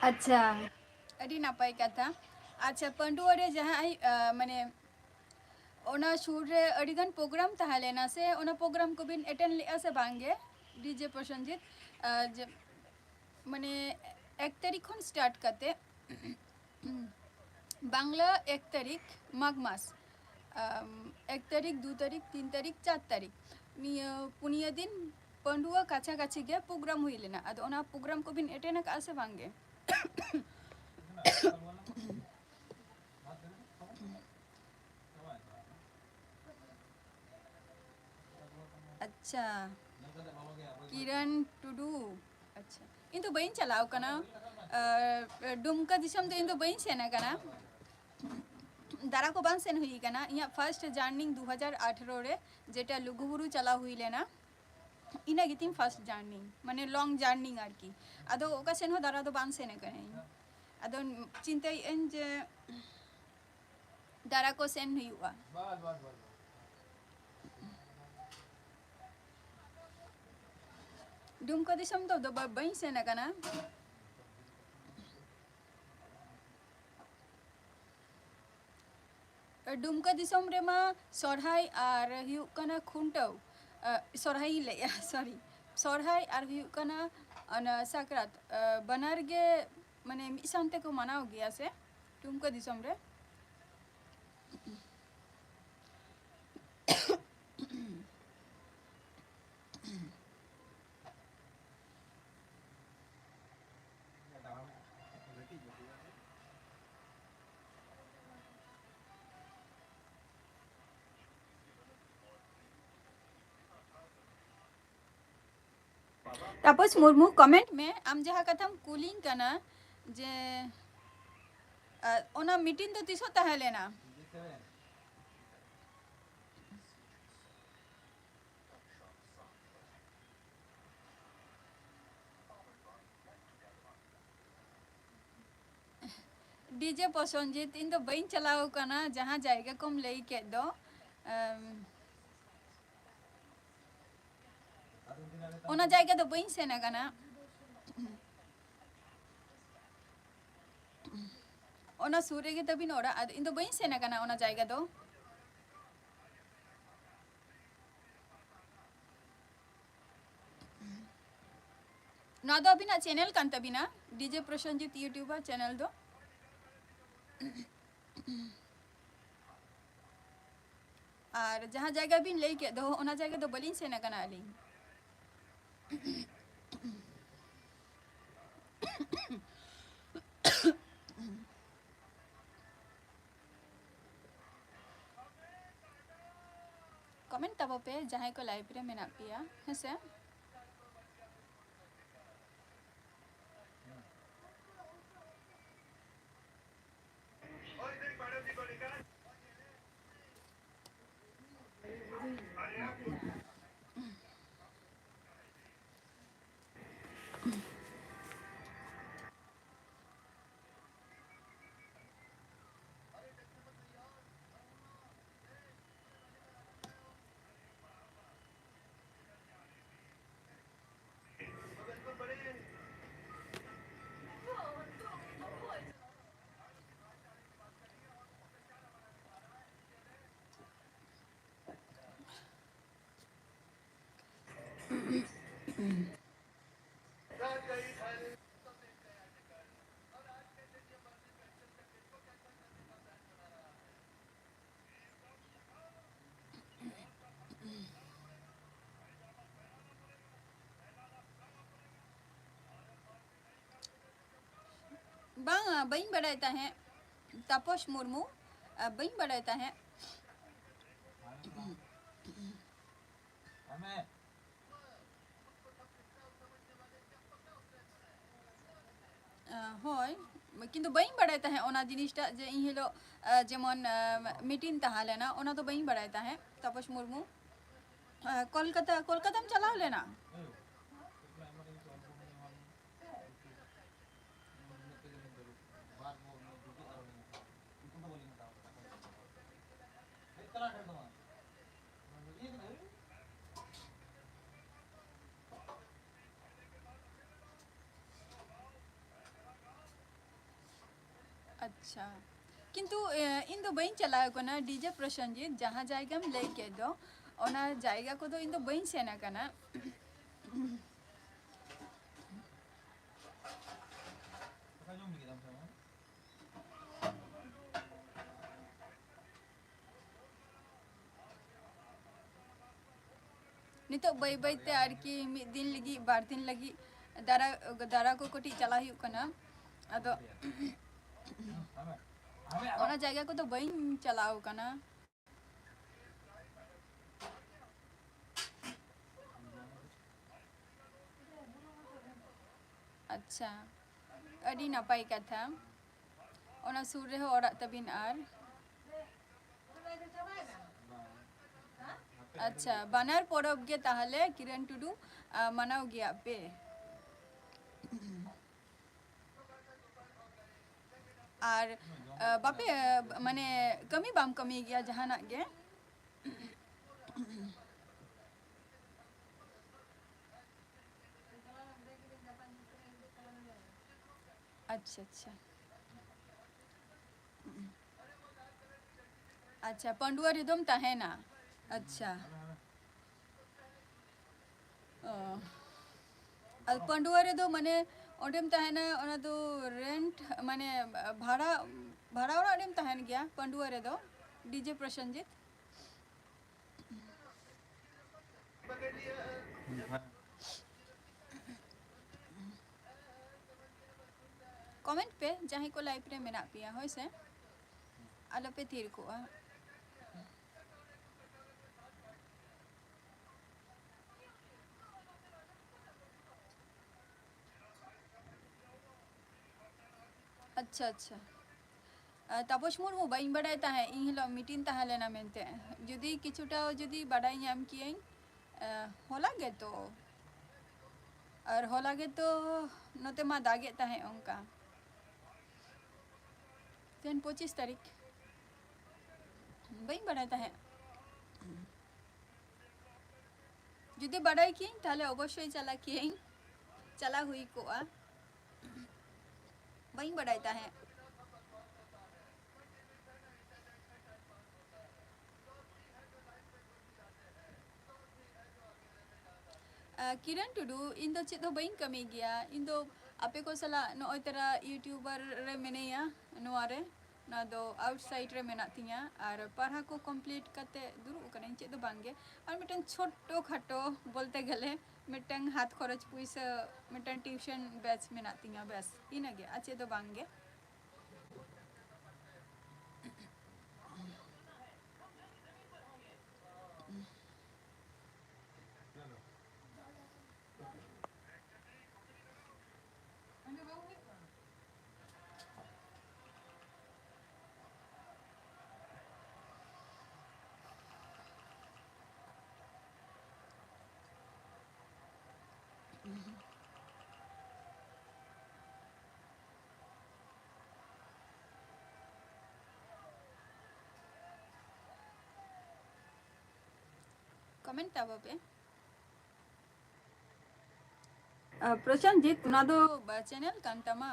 ᱟᱪᱪᱷᱟ, ᱟᱹᱰᱤ ᱱᱟᱯᱟᱭ ᱠᱟᱛᱷᱟ᱾ ᱟᱪᱪᱷᱟ, ᱯᱟᱺᱰᱩᱣᱟᱹ ᱨᱮ ᱡᱟᱦᱟᱸ, ᱟᱭ-, ᱟ, ᱢᱟᱱᱮ, ᱚᱱᱟ ᱥᱩᱨ ᱨᱮ ᱟᱹᱰᱤᱜᱟᱱ ᱯᱨᱳᱜᱨᱟᱢ ᱛᱟᱦᱮᱸ ᱞᱮᱱᱟ ᱥᱮ, ᱚᱱᱟ ᱯᱨᱳᱜᱨᱟᱢ ᱠᱚᱵᱤᱱ ᱮᱴᱮᱱᱰ ᱞᱮᱜᱼᱟ ᱥᱮ ᱵᱟᱝ ᱜᱮ, ᱰᱤᱡᱮ ᱯᱨᱚᱥᱮᱱᱡᱤᱛ? ᱟ, ᱡᱮ, ᱢᱟᱱᱮ, ᱮᱠ ᱛᱟᱹᱨᱤᱠᱷ ᱠᱷᱚᱱ ᱥᱴᱟᱨᱴ ᱠᱟᱛᱮ ᱵᱟᱝᱞᱟ ᱮᱠ ᱛᱟᱹᱨᱤᱠᱷ ᱢᱟᱜᱽ ᱢᱟᱥ, ᱟᱢ, ᱮᱠ ᱛᱟᱹᱨᱤᱠᱷ, ᱫᱩ ᱛᱟᱹᱨᱤᱠᱷ, ᱛᱤᱱ ᱛᱟᱹᱨᱤᱠᱷ, ᱪᱟᱨ ᱛᱟᱹᱨᱤᱠᱷ, ᱱᱤᱭᱟᱹ ᱯᱩᱱᱭᱟᱹ ᱫᱤᱱ ᱯᱟᱺᱰᱩᱣᱟᱹ ᱠᱟᱪᱷᱟ ᱠᱟᱪᱷᱤ ᱜᱮ ᱯᱨᱳᱜᱨᱟᱢ ᱦᱩᱭ ᱞᱮᱱᱟ᱾ ᱟᱫᱚ ᱚᱱᱟ ᱯᱨᱳᱜᱨᱟᱢ ᱠᱚᱵᱤᱱ ᱮᱴᱮᱱ ᱟᱠᱟᱫᱼᱟ ᱥᱮ ᱵᱟᱝ ᱜᱮ? ᱟᱪᱪᱷᱟ, ᱠᱤᱨᱟᱱ ᱴᱩᱰᱩ᱾ ᱟᱪᱪᱷᱟ, ᱤᱧ ᱫᱚ ᱵᱟᱹᱧ ᱪᱟᱞᱟᱣ ᱠᱟᱱᱟ᱾ ᱟᱨ ᱰᱩᱢᱠᱟ ᱫᱤᱥᱚᱢ ᱫᱚ ᱤᱧ ᱫᱚ ᱵᱟᱹᱧ ᱥᱮᱱ ᱟᱠᱟᱱᱟ, ᱫᱟᱬᱟ ᱠᱚ ᱵᱟᱝ ᱥᱮᱱ ᱦᱩᱭ ᱟᱠᱟᱱᱟ᱾ ᱤᱧᱟᱹᱜ ᱯᱷᱟᱨᱥᱴ ᱡᱟᱨᱱᱤ ᱫᱩ ᱦᱟᱡᱟᱨ ᱟᱴᱷᱨᱚ ᱨᱮ, ᱡᱮᱴᱟ ᱞᱩᱜᱩᱵᱩᱨᱩ ᱪᱟᱞᱟᱣ ᱦᱩᱭ ᱞᱮᱱᱟ, ᱤᱱᱟᱹ ᱜᱮᱛᱤᱧ ᱯᱷᱟᱨᱥᱴ ᱡᱟᱨᱱᱤ, ᱢᱟᱱᱮ ᱞᱚᱝ ᱡᱟᱨᱱᱤ ᱟᱨᱠᱤ᱾ ᱟᱫᱚ ᱚᱠᱟ ᱥᱮᱱ ᱦᱚᱸ ᱫᱟᱬᱟ ᱫᱚ ᱵᱟᱝ ᱥᱮᱱ ᱟᱠᱟᱱᱟᱹᱧ᱾ ᱟᱫᱚ ᱪᱤᱱᱛᱟᱹᱭᱮᱫ ᱟᱹᱧ ᱡᱮ ᱫᱟᱬᱟ ᱠᱚ ᱥᱮᱱ ᱦᱩᱭᱩᱜᱼᱟ᱾ ᱰᱩᱢᱠᱟ ᱫᱤᱥᱚᱢ ᱫᱚ, ᱫᱚ ᱵᱟ-, ᱵᱟᱹᱧ ᱥᱮᱱ ᱟᱠᱟᱱᱟ᱾ ᱰᱩᱢᱠᱟ ᱫᱤᱥᱚᱢ ᱨᱮᱢᱟ ᱥᱚᱨᱦᱟᱭ ᱟᱨ ᱦᱩᱭᱩᱜ ᱠᱟᱱᱟ ᱠᱷᱩᱱᱴᱟᱹᱣ, ᱟ, ᱥᱚᱨᱦᱟᱭ ᱤᱧ ᱞᱟᱹᱭᱮᱜᱼᱟ, ᱥᱚᱨᱤ, ᱥᱚᱨᱦᱟᱭ ᱟᱨ ᱦᱩᱭᱩᱜ ᱠᱟᱱᱟ ᱚᱱᱟ ᱥᱟᱠᱨᱟᱛ, ᱟ, ᱵᱟᱱᱟᱨ ᱜᱮ ᱢᱟᱱᱮ ᱢᱤᱫ ᱥᱟᱶ ᱛᱮᱠᱚ ᱢᱟᱱᱟᱣ ᱜᱮᱭᱟ ᱥᱮ ᱰᱩᱢᱠᱟ ᱫᱤᱥᱚᱢ ᱨᱮ? ᱛᱟᱯᱚᱥ ᱢᱩᱨᱢᱩ, ᱠᱚᱢᱮᱱᱴ ᱢᱮ, ᱟᱢ ᱡᱟᱦᱟᱸ ᱠᱟᱛᱷᱟᱢ ᱠᱩᱞᱤᱧ ᱠᱟᱱᱟ ᱡᱮ, ᱟ, ᱚᱱᱟ ᱢᱤᱴᱤᱝ ᱫᱚ ᱛᱤᱥᱚᱜ ᱛᱟᱦᱮᱸ ᱞᱮᱱᱟ? ᱰᱤᱡᱮ ᱯᱨᱚᱥᱚᱱᱡᱤᱛ, ᱤᱧ ᱫᱚ ᱵᱟᱹᱧ ᱪᱟᱞᱟᱣ ᱠᱟᱱᱟ ᱡᱟᱦᱟᱸ ᱡᱟᱭᱜᱟ ᱠᱚᱢ ᱞᱟᱹᱭ ᱠᱮᱫ ᱫᱚ᱾ ᱮᱢ, ᱚᱱᱟ ᱡᱟᱭᱜᱟ ᱫᱚ ᱵᱟᱹᱧ ᱥᱮᱱ ᱟᱠᱟᱱᱟ᱾ ᱚᱱᱟ ᱥᱩᱨ ᱨᱮᱜᱮ ᱛᱟᱵᱤᱱ ᱚᱲᱟᱜ, ᱟᱫᱚ ᱤᱧ ᱫᱚ ᱵᱟᱹᱧ ᱥᱮᱱ ᱟᱠᱟᱱᱟ ᱚᱱᱟ ᱡᱟᱭᱜᱟ ᱫᱚ᱾ ᱱᱚᱣᱟ ᱫᱚ ᱟᱹᱵᱤᱱᱟᱜ ᱪᱮᱱᱮᱞ ᱠᱟᱱ ᱛᱟᱹᱵᱤᱱᱟ, ᱰᱤᱡᱮ ᱯᱨᱚᱥᱮᱱᱡᱤᱛ ᱤᱭᱩᱴᱤᱭᱩᱵᱟᱨ ᱪᱮᱱᱮᱞ ᱫᱚ᱾ ᱟᱨ ᱡᱟᱦᱟᱸ ᱡᱟᱭᱜᱟ ᱵᱤᱱ ᱞᱟᱹᱭ ᱠᱮᱫ ᱫᱚ, ᱚᱱᱟ ᱡᱟᱭᱜᱟ ᱫᱚ ᱵᱟᱹᱞᱤᱧ ᱥᱮᱱ ᱟᱠᱟᱱᱟ ᱟᱹᱞᱤᱧ᱾ ᱠᱚᱢᱮᱱᱴ ᱛᱟᱵᱚ ᱯᱮ ᱡᱟᱦᱟᱸᱭ ᱠᱚ ᱞᱟᱭᱤᱵᱷ ᱨᱮ ᱢᱮᱱᱟᱜ ᱯᱮᱭᱟ, ᱦᱮᱸᱥᱮ? ᱵᱟᱝᱟ, ᱵᱟᱹᱧ ᱵᱟᱲᱟᱭ ᱛᱟᱦᱮᱸᱫ᱾ ᱛᱟᱯᱚᱥ ᱢᱩᱨᱢᱩ, ᱟ, ᱵᱟᱹᱧ ᱵᱟᱲᱟᱭ ᱛᱟᱦᱮᱸᱫ᱾ ᱟ, ᱦᱳᱭ, ᱠᱤᱱᱛᱩ ᱵᱟᱹᱧ ᱵᱟᱲᱟᱭ ᱛᱟᱦᱮᱸᱫ ᱚᱱᱟ ᱡᱤᱱᱤᱥᱴᱟᱜ ᱡᱮ ᱤᱧ ᱦᱤᱞᱳᱜ, ᱟ, ᱡᱮᱢᱚᱱ, ᱟ, ᱢᱤᱴᱤᱝ ᱛᱟᱦᱮᱸ ᱞᱮᱱᱟ, ᱚᱱᱟ ᱫᱚ ᱵᱟᱹᱧ ᱵᱟᱲᱟᱭ ᱛᱟᱦᱮᱸᱫ᱾ ᱛᱟᱯᱚᱥ ᱢᱩᱨᱢᱩ, ᱟ, ᱠᱳᱞᱠᱟᱛᱟ, ᱠᱳᱞᱠᱟᱛᱟᱢ ᱪᱟᱞᱟᱣ ᱞᱮᱱᱟ? ᱟᱪᱪᱷᱟ, ᱠᱤᱱᱛᱩ, ᱮ, ᱤᱧ ᱫᱚ ᱵᱟᱹᱧ ᱪᱟᱞᱟᱣ ᱟᱠᱟᱱᱟ ᱰᱤᱡᱮ ᱯᱨᱚᱥᱮᱱᱡᱤᱛ, ᱡᱟᱦᱟᱸ ᱡᱟᱭᱜᱟᱢ ᱞᱟᱹᱭ ᱠᱮᱫ ᱫᱚ, ᱚᱱᱟ ᱡᱟᱭᱜᱟ ᱠᱚᱫᱚ ᱤᱧ ᱫᱚ ᱵᱟᱹᱧ ᱥᱮᱱ ᱟᱠᱟᱱᱟ᱾ ᱱᱤᱛᱚᱜ ᱵᱟᱹᱭ ᱵᱟᱹᱭ ᱛᱮ ᱟᱨᱠᱤ ᱢᱤᱫ ᱫᱤᱱ ᱞᱟᱹᱜᱤᱫ, ᱵᱟᱨ ᱫᱤᱱ ᱞᱟᱹᱜᱤᱫ ᱫᱟᱨᱟ, ᱫᱟᱨᱟ ᱠᱚ ᱠᱟᱹᱴᱤᱡ ᱪᱟᱞᱟᱜ ᱦᱩᱭᱩᱜ ᱠᱟᱱᱟ᱾ ᱟᱫᱚ ᱚᱱᱟ ᱡᱟᱭᱜᱟ ᱠᱚᱫᱚ ᱵᱟᱹᱧ ᱪᱟᱞᱟᱣ ᱠᱟᱱᱟ᱾ ᱟᱪᱪᱷᱟ, ᱟᱹᱰᱤ ᱱᱟᱯᱟᱭ ᱠᱟᱛᱷᱟ᱾ ᱚᱱᱟ ᱥᱩᱨ ᱨᱮᱦᱚᱸ ᱚᱲᱟᱜ ᱛᱟᱵᱤᱱ᱾ ᱟᱨ ᱟᱪᱪᱷᱟ, ᱵᱟᱱᱟᱨ ᱯᱚᱨᱚᱵᱽ ᱜᱮ ᱛᱟᱦᱚᱞᱮ ᱠᱤᱨᱟᱱ ᱴᱩᱰᱩ, ᱟ, ᱢᱟᱱᱟᱣ ᱜᱮᱭᱟ ᱯᱮ? ᱟᱨ, ᱟ, ᱵᱟᱯᱮ, ᱢᱟᱱᱮ, ᱠᱟᱹᱢᱤ ᱵᱟᱢ ᱠᱟᱹᱢᱤ ᱜᱮᱭᱟ ᱡᱟᱦᱟᱱᱟᱜ ᱜᱮ? ᱟᱪᱪᱷᱟ, ᱟᱪᱪᱷᱟ᱾ ᱟᱪᱪᱷᱟ, ᱯᱟᱺᱰᱩᱣᱟᱹ ᱨᱮᱫᱚᱢ ᱛᱟᱦᱮᱱᱟ᱾ ᱟᱪᱪᱷᱟ᱾ ᱚ᱾ ᱟᱨ ᱯᱟᱺᱰᱩᱣᱟᱹ ᱨᱮᱫᱚ, ᱢᱟᱱᱮ, ᱚᱸᱰᱮᱢ ᱛᱟᱦᱮᱱᱟ, ᱚᱱᱟ ᱫᱚ rent, ᱢᱟᱱᱮ, ᱵᱷᱟᱲᱟ, ᱵᱷᱟᱲᱟ ᱚᱲᱟᱜ ᱨᱮᱢ ᱛᱟᱦᱮᱱ ᱜᱮᱭᱟ ᱯᱟᱺᱰᱩᱣᱟᱹ ᱨᱮᱫᱚ, DJ ᱯᱨᱚᱥᱮᱱᱡᱤᱛ? Comment ᱯᱮ, ᱡᱟᱦᱟᱸᱭ ᱠᱚ live ᱨᱮ ᱢᱮᱱᱟᱜ ᱯᱮᱭᱟ, ᱦᱳᱭ ᱥᱮ? ᱟᱞᱚᱯᱮ ᱛᱷᱤᱨ ᱠᱚᱜᱼᱟ᱾ ᱟᱪᱪᱷᱟ, ᱟᱪᱪᱷᱟ᱾ ᱟᱨ ᱛᱟᱯᱚᱥ ᱢᱩᱨᱢᱩ, ᱵᱟᱹᱧ ᱵᱟᱰᱟᱭ ᱛᱟᱦᱮᱸᱫ ᱤᱧ ᱦᱤᱞᱳᱜ meeting ᱛᱟᱦᱮᱸ ᱞᱮᱱᱟ ᱢᱮᱱᱛᱮ᱾ ᱡᱩᱫᱤ ᱠᱤᱪᱷᱩᱴᱟ ᱡᱩᱫᱤ ᱵᱟᱰᱟᱭ ᱧᱟᱢ ᱠᱤᱭᱟᱹᱧ, ᱮ, ᱦᱚᱞᱟ ᱜᱮᱛᱚ, ᱟᱨ ᱦᱚᱞᱟ ᱜᱮᱛᱚ ᱱᱚᱛᱮ ᱢᱟ ᱫᱟᱜᱮᱫ ᱛᱟᱦᱮᱸᱫ ᱚᱱᱠᱟ᱾ ᱛᱮᱦᱮᱧ ᱯᱚᱸᱪᱤᱥ ᱛᱟᱹᱨᱤᱠᱷ, ᱵᱟᱹᱧ ᱵᱟᱰᱟᱭ ᱛᱟᱦᱮᱸᱫ᱾ ᱡᱩᱫᱤ ᱵᱟᱰᱟᱭ ᱠᱤᱭᱟᱹᱧ, ᱛᱟᱦᱞᱮ ᱚᱵᱚᱥᱥᱳᱭ ᱪᱟᱞᱟᱜ ᱠᱤᱭᱟᱹᱧ, ᱪᱟᱞᱟᱣ ᱦᱩᱭ ᱠᱚᱜᱼᱟ᱾ ᱵᱟᱹᱧ ᱵᱟᱰᱟᱭ ᱛᱟᱦᱮᱸᱫ᱾ ᱟᱸ, ᱠᱤᱨᱟᱱ ᱴᱩᱰᱩ, ᱤᱧ ᱫᱚ ᱪᱮᱫ ᱦᱚᱸ ᱵᱟᱹᱧ ᱠᱟᱹᱢᱤ ᱜᱮᱭᱟ᱾ ᱤᱧ ᱫᱚ ᱟᱯᱮ ᱠᱚ ᱥᱟᱞᱟᱜ ᱱᱚᱜᱼᱚᱭ ᱛᱟᱨᱟ YouTuber ᱨᱮ ᱢᱤᱱᱟᱹᱧᱟ, ᱱᱚᱣᱟ ᱨᱮ᱾ ᱱᱚᱣᱟ ᱫᱚ ᱟᱣᱩᱴᱥᱟᱭᱤᱰ ᱨᱮ ᱢᱮᱱᱟᱜ ᱛᱤᱧᱟᱹ᱾ ᱟᱨ ᱯᱟᱲᱦᱟᱣ ᱠᱚ ᱠᱚᱢᱯᱞᱤᱴ ᱠᱟᱛᱮ ᱫᱩᱲᱩᱵ ᱟᱠᱟᱱᱟᱹᱧ, ᱪᱮᱫ ᱫᱚ ᱵᱟᱝᱜᱮ᱾ ᱟᱨ ᱢᱤᱫᱴᱮᱱ ᱪᱷᱳᱴᱳ ᱠᱷᱟᱴᱳ ᱵᱚᱞᱛᱮ ᱜᱮᱞᱮ ᱢᱤᱫᱴᱟᱝ ᱦᱟᱛ ᱠᱷᱚᱨᱚᱪ ᱯᱩᱭᱥᱟᱹ, ᱢᱤᱫᱴᱟᱝ ᱴᱤᱭᱩᱥᱚᱱ ᱵᱮᱪ ᱢᱮᱱᱟᱜ ᱛᱤᱧᱟᱹ, ᱵᱮᱥ ᱤᱱᱟᱹᱜᱮ, ᱟᱨ ᱪᱮᱫ ᱫᱚ ᱵᱟᱝᱜᱮ᱾ ᱠᱚᱢᱮᱱᱴ ᱛᱟᱵᱚ ᱯᱮ᱾ ᱟᱨ ᱯᱨᱚᱥᱮᱱᱡᱤᱛ, ᱱᱚᱣᱟ ᱫᱚ ᱪᱮᱱᱮᱞ ᱠᱟᱱ ᱛᱟᱢᱟ?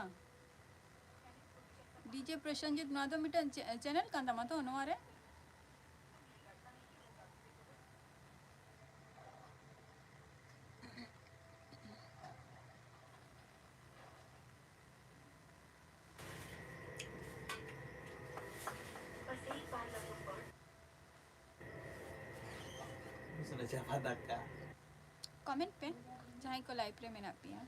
ᱰᱤᱡᱮ ᱯᱨᱚᱥᱮᱱᱡᱤᱛ, ᱱᱚᱣᱟ ᱫᱚ ᱢᱤᱫᱴᱮᱱ ᱪᱮ-, ᱪᱮᱱᱮᱞ ᱠᱟᱱ ᱛᱟᱢᱟ ᱛᱚ ᱱᱚᱣᱟ ᱨᱮ? ᱠᱚᱢᱮᱱᱴ ᱯᱮ, ᱡᱟᱦᱟᱸᱭ ᱠᱚ ᱞᱟᱭᱤᱵᱷ ᱨᱮ ᱢᱮᱱᱟᱜ ᱯᱮᱭᱟ᱾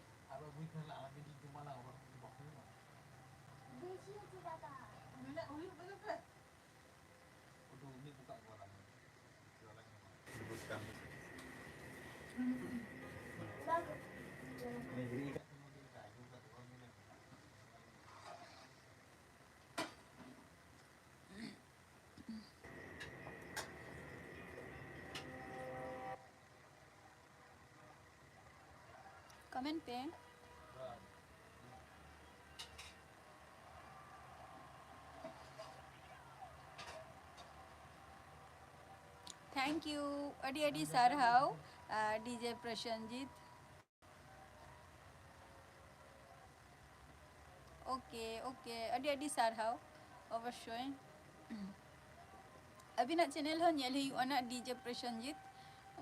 ᱠᱚᱢᱮᱱᱴ ᱯᱮ᱾ Thank you, ᱟᱹᱰᱤ ᱟᱹᱰᱤ ᱥᱟᱨᱦᱟᱣ, ᱟᱨ ᱰᱤᱡᱮ ᱯᱨᱚᱥᱮᱱᱡᱤᱛ᱾ ᱳᱠᱮ, ᱳᱠᱮ, ᱟᱹᱰᱤ ᱟᱹᱰᱤ ᱥᱟᱨᱦᱟᱣ᱾ ᱚᱵᱚᱥᱥᱳᱭ ᱟᱹᱵᱤᱱᱟᱜ ᱪᱮᱱᱮᱞ ᱦᱚᱸ ᱧᱮᱞ ᱦᱩᱭᱩᱜᱼᱟ ᱱᱟᱜ, ᱰᱤᱡᱮ ᱯᱨᱚᱥᱮᱱᱡᱤᱛ᱾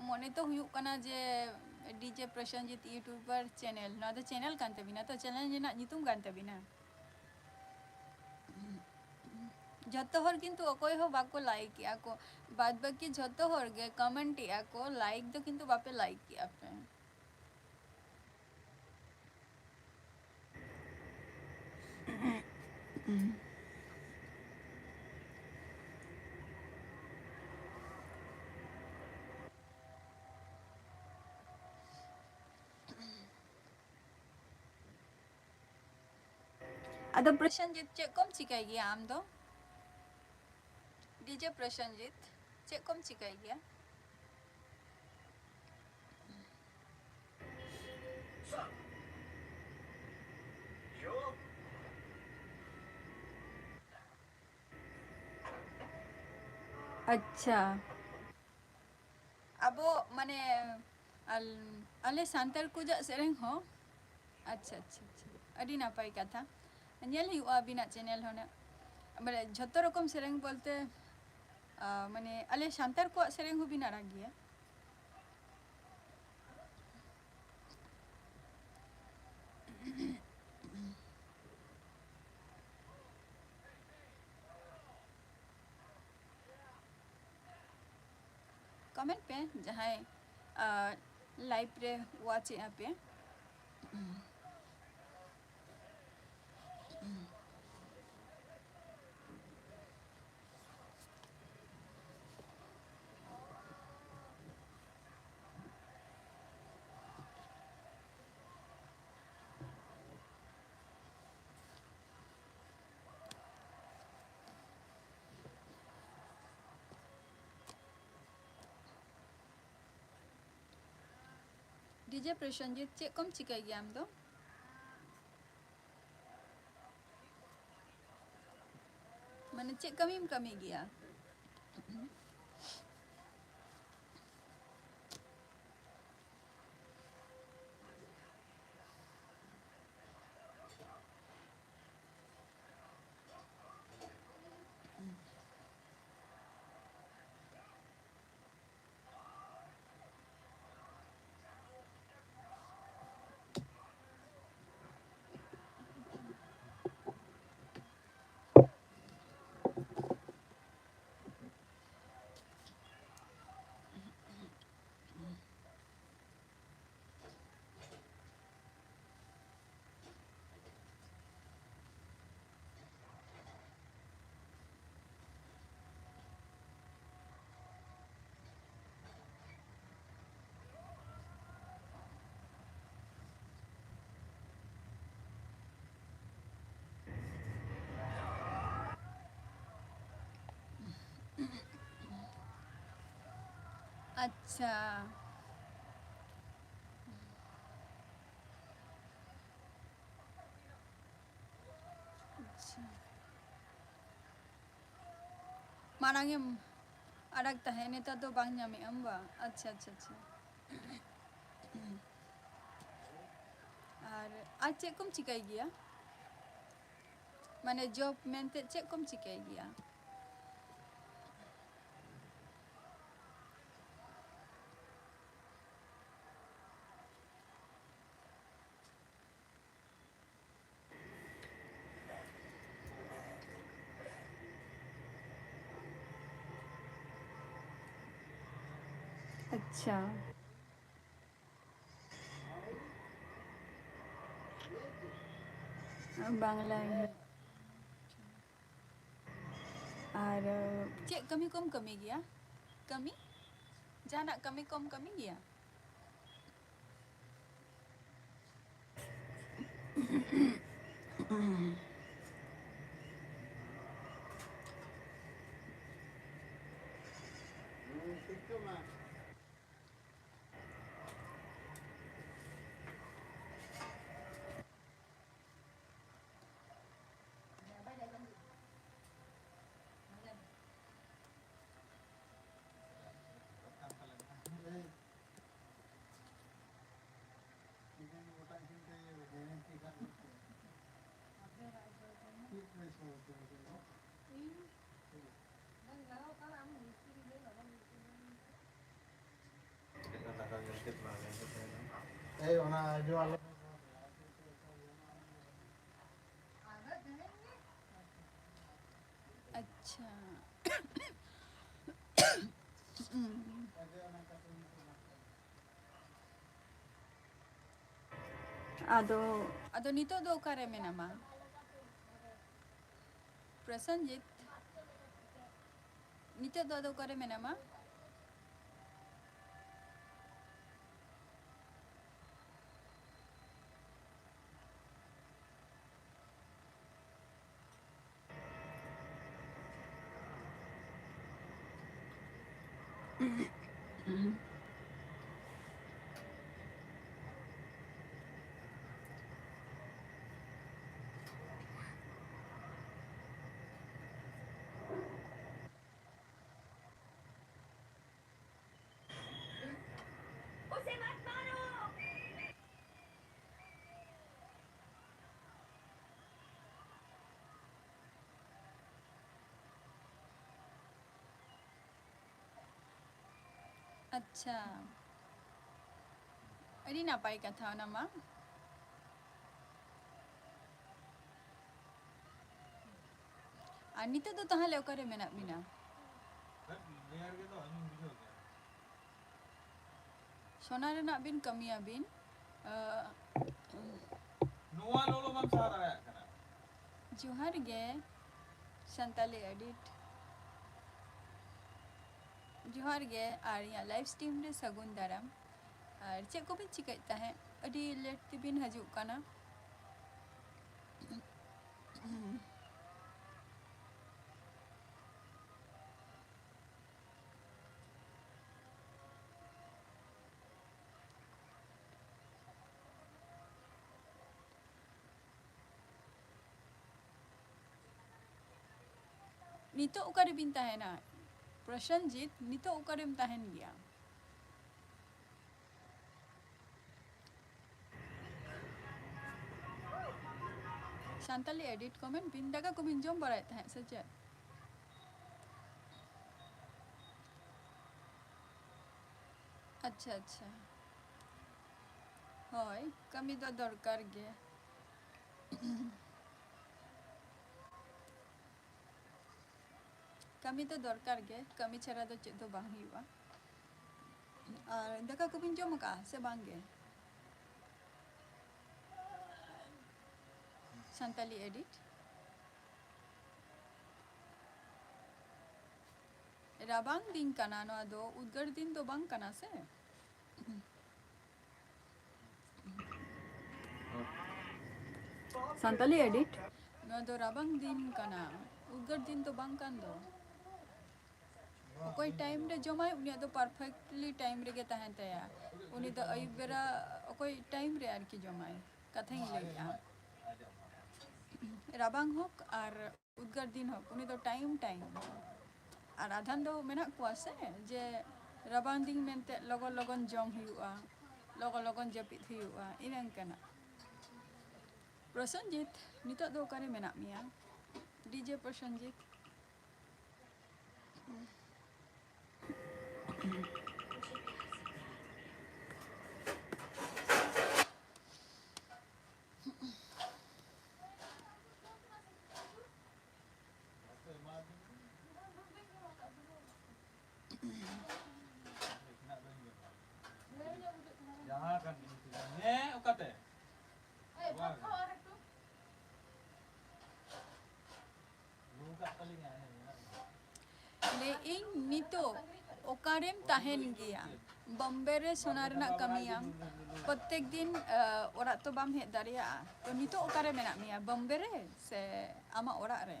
ᱢᱚᱱᱮ ᱛᱚ ᱦᱩᱭᱩᱜ ᱠᱟᱱᱟ ᱡᱮ ᱰᱤᱡᱮ ᱯᱨᱚᱥᱮᱱᱡᱤᱛ ᱤᱭᱩᱴᱩᱵᱟᱨ ᱪᱮᱱᱮᱞ, ᱱᱚᱣᱟ ᱫᱚ ᱪᱮᱱᱮᱞ ᱠᱟᱱ ᱛᱟᱹᱵᱤᱱᱟ ᱛᱚ, ᱪᱮᱱᱮᱞ ᱨᱮᱱᱟᱜ ᱧᱩᱛᱩᱢ ᱠᱟᱱ ᱛᱟᱹᱵᱤᱱᱟ? ᱡᱷᱚᱛᱚ ᱦᱚᱲ ᱠᱤᱱᱛᱩ ᱚᱠᱚᱭ ᱦᱚᱸ ᱵᱟᱠᱚ ᱞᱟᱭᱤᱠ ᱮᱜᱼᱟ ᱠᱚ, ᱵᱟᱫ ᱵᱟᱹᱠᱤ ᱡᱷᱚᱛᱚ ᱦᱚᱲ ᱜᱮ ᱠᱚᱢᱮᱱᱴ ᱮᱜᱼᱟ ᱠᱚ, ᱞᱟᱭᱤᱠ ᱫᱚ ᱠᱤᱱᱛᱩ ᱵᱟᱯᱮ ᱞᱟᱭᱤᱠ ᱮᱜᱼᱟ ᱯᱮ᱾ ᱟᱫᱚ ᱯᱨᱚᱥᱮᱱᱡᱤᱛ, ᱪᱮᱫ ᱠᱚᱢ ᱪᱤᱠᱟᱹᱭ ᱜᱮᱭᱟ ᱟᱢ ᱫᱚ? ᱰᱤᱡᱮ ᱯᱨᱚᱥᱮᱱᱡᱤᱛ, ᱪᱮᱫ ᱠᱚᱢ ᱪᱤᱠᱟᱹᱭ ᱜᱮᱭᱟ? ᱟᱪᱪᱷᱟ, ᱟᱵᱚ ᱢᱟᱱᱮ ᱟᱞ-, ᱟᱞᱮ ᱥᱟᱱᱛᱟᱲ ᱠᱚᱣᱟᱜ ᱥᱮᱨᱮᱧ ᱦᱚᱸ᱾ ᱟᱪᱪᱷᱟ, ᱟᱪᱪᱷᱟ, ᱟᱪᱪᱷᱟ, ᱟᱹᱰᱤ ᱱᱟᱯᱟᱭ ᱠᱟᱛᱷᱟ᱾ ᱧᱮᱞ ᱦᱩᱭᱩᱜᱼᱟ ᱟᱹᱵᱤᱱᱟᱜ ᱪᱮᱱᱮᱞ ᱦᱚᱸ ᱱᱟᱜ᱾ ᱵᱚᱞᱮ ᱡᱷᱚᱛᱚ ᱨᱚᱠᱚᱢ ᱥᱮᱨᱮᱧ ᱵᱚᱞᱛᱮ, ᱟ, ᱢᱟᱱᱮ ᱟᱞᱮ ᱥᱟᱱᱛᱟᱲ ᱠᱚᱣᱟᱜ ᱥᱮᱨᱮᱧ ᱦᱚᱸᱵᱤᱱ ᱟᱲᱟᱜ ᱜᱮᱭᱟ? ᱠᱚᱢᱮᱱᱴ ᱯᱮ ᱡᱟᱦᱟᱸᱭ, ᱟ, ᱞᱟᱭᱤᱵᱷ ᱨᱮ ᱣᱟᱪ ᱮᱜᱼᱟ ᱯᱮ᱾ ᱰᱤᱡᱮ ᱯᱨᱚᱥᱮᱱᱡᱤᱛ, ᱪᱮᱫ ᱠᱚᱢ ᱪᱤᱠᱟᱹᱭ ᱜᱮᱭᱟ ᱟᱢ ᱫᱚ? ᱢᱟᱱᱮ ᱪᱮᱫ ᱠᱟᱹᱢᱤᱢ ᱠᱟᱹᱢᱤ ᱜᱮᱭᱟ? ᱟᱪᱪᱷᱟ᱾ ᱟᱪᱪᱷᱟ᱾ ᱢᱟᱲᱟᱝ ᱮᱢ ᱟᱲᱟᱜ ᱛᱟᱦᱮᱸᱫ, ᱱᱮᱛᱟᱨ ᱫᱚ ᱵᱟᱝ ᱧᱟᱢᱮᱫ ᱟᱢ ᱵᱟ? ᱟᱪᱪᱷᱟ, ᱟᱪᱪᱷᱟ, ᱟᱪᱪᱷᱟ᱾ ᱟᱨ, ᱟᱨ ᱪᱮᱫ ᱠᱚᱢ ᱪᱤᱠᱟᱹᱭ ᱜᱮᱭᱟ? ᱢᱟᱱᱮ job ᱢᱮᱱᱛᱮ ᱪᱮᱫ ᱠᱚᱢ ᱪᱤᱠᱟᱹᱭ ᱜᱮᱭᱟ? ᱟᱪᱪᱷᱟ᱾ ᱵᱟᱝᱞᱟ᱾ ᱟᱨ ᱪᱮᱫ ᱠᱟᱹᱢᱤ ᱠᱚᱢ ᱠᱟᱹᱢᱤ ᱜᱮᱭᱟ? ᱠᱟᱹᱢᱤ? ᱡᱟᱦᱟᱱᱟᱜ ᱠᱟᱹᱢᱤ ᱠᱚᱢ ᱠᱟᱹᱢᱤ ᱜᱮᱭᱟ? ᱮᱭ, ᱚᱱᱟ ᱟᱡᱚ ᱟᱞᱚ᱾ ᱟᱪᱪᱷᱟ᱾ ᱟᱫᱚ, ᱟᱫᱚ ᱱᱤᱛᱚᱜ ᱫᱚ ᱚᱠᱟᱨᱮ ᱢᱮᱱᱟᱢᱟ? ᱯᱨᱚᱥᱮᱱᱡᱤᱛ, ᱱᱤᱛᱚᱜ ᱫᱚ ᱟᱫᱚ ᱚᱠᱟᱨᱮ ᱢᱮᱱᱟᱢᱟ? ᱟᱪᱪᱷᱟ, ᱟᱹᱰᱤ ᱱᱟᱯᱟᱭ ᱠᱟᱛᱷᱟ ᱚᱱᱟ ᱢᱟ᱾ ᱟᱨ ᱱᱤᱛᱚᱜ ᱫᱚ ᱛᱟᱦᱚᱞᱮ ᱚᱠᱟᱨᱮ ᱢᱮᱱᱟᱜ ᱵᱤᱱᱟ? ᱥᱚᱱᱟ ᱨᱮᱱᱟᱜ ᱵᱤᱱ ᱠᱟᱹᱢᱤᱭᱟᱵᱤᱱ᱾ ᱟᱸ, ᱱᱚᱣᱟ ᱞᱚᱞᱚ ᱵᱟᱢ ᱥᱟᱦᱟᱣ ᱫᱟᱲᱮᱭᱟᱜ ᱠᱟᱱᱟ᱾ ᱡᱚᱦᱟᱨ ᱜᱮ, ᱥᱟᱱᱛᱟᱞᱤ ᱮᱰᱤᱴ᱾ ᱡᱚᱦᱟᱨ ᱜᱮ, ᱟᱨ ᱤᱧᱟᱹᱜ ᱞᱟᱭᱤᱵᱷ ᱥᱴᱨᱤᱢ ᱨᱮ ᱥᱟᱹᱜᱩᱱ ᱫᱟᱨᱟᱢ᱾ ᱟᱨ ᱪᱮᱫ ᱠᱚᱵᱤᱱ ᱪᱤᱠᱟᱹᱭᱮᱫ ᱛᱟᱦᱮᱸᱫ? ᱟᱹᱰᱤ ᱞᱮᱴ ᱛᱮᱵᱤᱱ ᱦᱤᱡᱩᱜ ᱠᱟᱱᱟ᱾ ᱱᱤᱛᱚᱜ ᱚᱠᱟᱨᱮᱵᱤᱱ ᱛᱟᱦᱮᱱᱟ? ᱯᱨᱚᱥᱮᱱᱡᱤᱛ, ᱱᱤᱛᱚᱜ ᱚᱠᱟᱨᱮᱢ ᱛᱟᱦᱮᱱ ᱜᱮᱭᱟ? ᱥᱟᱱᱛᱟᱞᱤ ᱮᱰᱤᱴ ᱠᱚᱢᱮᱱᱴ ᱵᱤᱱ, ᱫᱟᱠᱟ ᱠᱚᱵᱤᱱ ᱡᱚᱢ ᱵᱟᱲᱟᱭᱮᱫ ᱛᱟᱦᱮᱸᱫ ᱥᱮ ᱪᱮᱫ? ᱟᱪᱪᱷᱟ, ᱟᱪᱪᱷᱟ᱾ ᱦᱳᱭ, ᱠᱟᱹᱢᱤ ᱫᱚ ᱫᱚᱨᱠᱟᱨ ᱜᱮ᱾ ᱠᱟᱹᱢᱤ ᱫᱚ ᱫᱚᱨᱠᱟᱨ ᱜᱮ, ᱠᱟᱹᱢᱤ ᱪᱷᱟᱲᱟ ᱫᱚ ᱪᱮᱫ ᱫᱚ ᱵᱟᱝ ᱦᱩᱭᱩᱜᱼᱟ᱾ ᱟᱨ ᱫᱟᱠᱟ ᱠᱚᱵᱤᱱ ᱡᱚᱢ ᱟᱠᱟᱫᱼᱟ ᱥᱮ ᱵᱟᱝ ᱜᱮ? ᱥᱟᱱᱛᱟᱞᱤ ᱮᱰᱤᱴ᱾ ᱨᱟᱵᱟᱝ ᱫᱤᱱ ᱠᱟᱱᱟ ᱱᱚᱣᱟ ᱫᱚ, ᱩᱫᱽᱜᱟᱹᱨ ᱫᱤᱱ ᱫᱚ ᱵᱟᱝ ᱠᱟᱱᱟ ᱥᱮ᱾ ᱥᱟᱱᱛᱟᱞᱤ ᱮᱰᱤᱴ᱾ ᱱᱚᱣᱟ ᱫᱚ ᱨᱟᱵᱟᱝ ᱫᱤᱱ ᱠᱟᱱᱟ, ᱩᱫᱽᱜᱟᱹᱨ ᱫᱤᱱ ᱫᱚ ᱵᱟᱝ ᱠᱟᱱ ᱫᱚ᱾ ᱚᱠᱚᱭ ᱴᱟᱭᱤᱢ ᱨᱮ ᱡᱚᱢᱟᱭ, ᱩᱱᱤᱭᱟᱜ ᱫᱚ ᱯᱟᱨᱯᱷᱮᱠᱴᱞᱤ ᱴᱟᱭᱤᱢ ᱨᱮᱜᱮ ᱛᱟᱦᱮᱱ ᱛᱟᱭᱟ᱾ ᱩᱱᱤ ᱫᱚ ᱟᱹᱭᱩᱵ ᱵᱮᱲᱟ ᱚᱠᱚᱭ ᱴᱟᱭᱤᱢ ᱨᱮ ᱟᱨᱠᱤ ᱡᱚᱢᱟᱭ, ᱠᱟᱛᱷᱟᱧ ᱞᱟᱹᱭᱮᱜᱼᱟ᱾ ᱨᱟᱵᱟᱝ ᱦᱳᱠ ᱟᱨ ᱩᱫᱽᱜᱟᱹᱨ ᱫᱤᱱ ᱦᱳᱠ, ᱩᱱᱤ ᱫᱚ ᱴᱟᱭᱤᱢ ᱴᱟᱭᱤᱢ᱾ ᱟᱨ ᱟᱫᱷᱟᱱ ᱫᱚ ᱢᱮᱱᱟᱜ ᱠᱚᱣᱟ ᱥᱮ, ᱡᱮ ᱨᱟᱵᱟᱝ ᱫᱤᱱ ᱢᱮᱱᱛᱮ ᱞᱚᱜᱚᱱ ᱞᱚᱜᱚᱱ ᱡᱚᱢ ᱦᱩᱭᱩᱜᱼᱟ, ᱞᱚᱜᱚᱱ ᱞᱚᱜᱚᱱ ᱡᱟᱹᱯᱤᱫ ᱦᱩᱭᱩᱜᱼᱟ, ᱤᱱᱟᱹᱝ ᱠᱟᱱᱟ᱾ ᱯᱨᱚᱥᱮᱱᱡᱤᱛ, ᱱᱤᱛᱚᱜ ᱫᱚ ᱚᱠᱟᱨᱮ ᱢᱮᱱᱟᱜ ᱢᱮᱭᱟ? ᱰᱤᱡᱮ ᱯᱨᱚᱥᱮᱱᱡᱤᱛ᱾ ᱤᱧ ᱱᱤᱛᱚᱜ ᱚᱠᱟᱨᱮᱢ ᱛᱟᱦᱮᱱ ᱜᱮᱭᱟ? ᱵᱚᱢᱵᱮ ᱨᱮ ᱥᱚᱱᱟ ᱨᱮᱱᱟᱜ ᱠᱟᱹᱢᱤᱭᱟᱢ, ᱯᱨᱚᱛᱮᱠ ᱫᱤᱱ ᱚᱲᱟᱜ ᱛᱚ ᱵᱟᱢ ᱦᱮᱡ ᱫᱟᱲᱮᱭᱟᱜᱼᱟ᱾ ᱛᱚ ᱱᱤᱛᱚᱜ ᱚᱠᱟᱨᱮ ᱢᱮᱱᱟᱜ ᱢᱮᱭᱟ? ᱵᱚᱢᱵᱮ ᱨᱮ ᱥᱮ ᱟᱢᱟᱜ ᱚᱲᱟᱜ ᱨᱮ?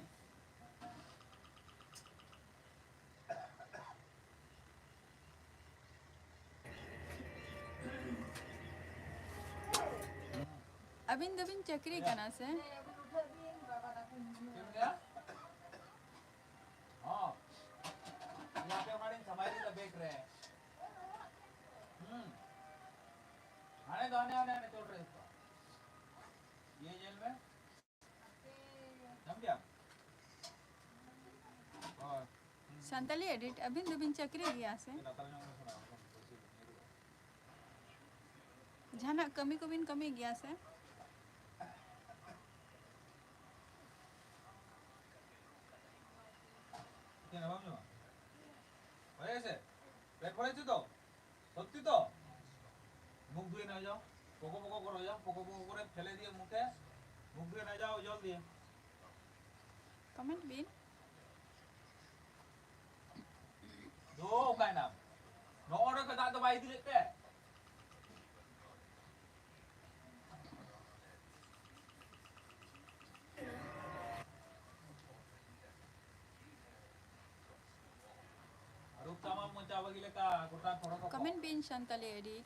ᱟᱹᱵᱤᱱ ᱫᱚᱵᱤᱱ ᱪᱟᱹᱠᱨᱤ ᱠᱟᱱᱟ ᱥᱮ? ᱪᱮᱫ ᱞᱟᱹᱭᱟ? ᱦᱚᱸ᱾ ᱤᱧ ᱟᱯᱮ ᱚᱱᱟᱨᱤᱧ ᱥᱟᱢᱟᱭ ᱞᱮᱫᱟ ᱵᱮᱜᱽ ᱨᱮ᱾ ᱦᱩᱸ᱾ ᱦᱟᱱᱮ ᱫᱚ ᱦᱟᱱᱮ, ᱦᱟᱱᱮ, ᱦᱟᱱᱮ ᱪᱚᱴ ᱨᱮ ᱩᱵ ᱠᱚᱜᱼᱟ᱾ ᱤᱭᱟᱹ ᱧᱮᱞ ᱢᱮ᱾ ᱧᱟᱢ ᱠᱮᱫᱟᱢ? ᱦᱳᱭ᱾ ᱥᱟᱱᱛᱟᱞᱤ ᱮᱰᱤᱴ, ᱟᱹᱵᱤᱱ ᱫᱚᱵᱤᱱ ᱪᱟᱹᱠᱨᱤ ᱜᱮᱭᱟ ᱥᱮ? ᱞᱟᱛᱟᱨ ᱧᱚᱜ ᱨᱮ ᱥᱟᱵ ᱠᱟᱜ ᱢᱮ, ᱵᱟᱹᱭᱥᱟᱹᱣ ᱧᱮᱞᱚᱜᱼᱟ᱾ ᱡᱟᱦᱟᱱᱟᱜ ᱠᱟᱹᱢᱤ ᱠᱚᱵᱤᱱ ᱠᱟᱹᱢᱤ ᱜᱮᱭᱟ ᱥᱮ? ᱪᱮᱫ ᱦᱚᱸ ᱵᱟᱢ ᱡᱚᱢᱟ? ᱦᱳᱭ ᱥᱮ? পেট ভরেছে তো? সত্যি তো? মুখ ধুয়ে না যাও। পকো পকো করো যাও। পকো পকো করে ফেলে দিয়ে মুখে মুখ ধুয়ে না যাও জল দিয়ে। ᱠᱚᱢᱮᱱᱴ ᱵᱤᱱ᱾ ᱫᱚ ᱚᱠᱟᱭᱱᱟᱢ? ᱱᱚᱜᱼᱚ ᱱᱚᱝᱠᱟ ᱫᱟᱜ ᱫᱚ ᱵᱟᱭ ᱤᱫᱤ ᱞᱮᱫ ᱛᱮ? ᱨᱩᱯ ᱛᱟᱢᱟᱢ ᱢᱚᱪᱟ ᱵᱟᱹᱜᱤ ᱞᱮᱠᱟ ᱜᱚᱴᱟ ᱯᱷᱚᱲᱚ ᱠᱚ᱾ ᱠᱚᱢᱮᱱᱴ ᱵᱤᱱ ᱥᱟᱱᱛᱟᱞᱤ ᱮᱰᱤᱴ᱾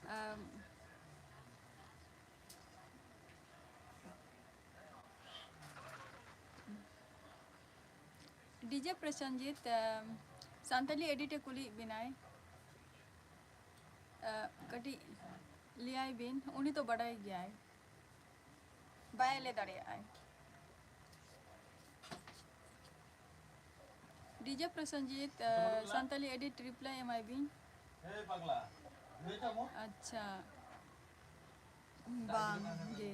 ᱟᱢ, ᱰᱤᱡᱮ ᱯᱨᱚᱥᱮᱱᱡᱤᱛ, ᱟᱢ, ᱥᱟᱱᱛᱟᱞᱤ ᱮᱰᱤᱴ ᱮ ᱠᱩᱞᱤᱭᱮᱫ ᱵᱮᱱᱟᱭ᱾ ᱟᱢ, ᱠᱟᱹᱴᱤᱡ ᱞᱟᱹᱭᱟᱭ ᱵᱤᱱ, ᱩᱱᱤ ᱛᱚ ᱵᱟᱰᱟᱭ ᱜᱮᱭᱟᱭ᱾ ᱵᱟᱭ ᱞᱟᱹᱭ ᱫᱟᱲᱮᱭᱟᱜᱼᱟᱭ᱾ ᱰᱤᱡᱮ ᱯᱨᱚᱥᱮᱱᱡᱤᱛ, ᱟᱢ, ᱥᱟᱱᱛᱟᱞᱤ ᱮᱰᱤᱴ ᱨᱤᱯᱞᱟᱭ ᱮᱢᱟᱭ ᱵᱤᱱ᱾ ᱮᱭ ᱯᱟᱜᱽᱞᱟ, ᱵᱩᱡᱷᱟᱹᱣ ᱪᱟᱢ? ᱟᱪᱪᱷᱟ, ᱵᱟᱝ ᱜᱮ,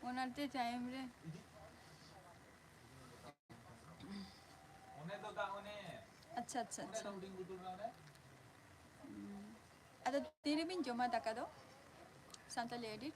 ᱚᱱᱟᱛᱮ ᱴᱟᱭᱤᱢ ᱨᱮ᱾ ᱚᱱᱮ ᱫᱚ ᱫᱟᱜ ᱚᱱᱮ᱾ ᱟᱪᱪᱷᱟ, ᱟᱪᱪᱷᱟ, ᱚᱱᱮ ᱟᱪᱪᱷᱟ᱾ ᱫᱚ ᱦᱩᱰᱤᱧ ᱵᱩᱴᱩᱞ ᱨᱮ ᱚᱱᱮ᱾ ᱦᱩᱸ᱾ ᱟᱫᱚ ᱛᱤᱨᱮᱵᱤᱱ ᱡᱚᱢᱟ ᱫᱟᱠᱟ ᱫᱚ? Santali edit.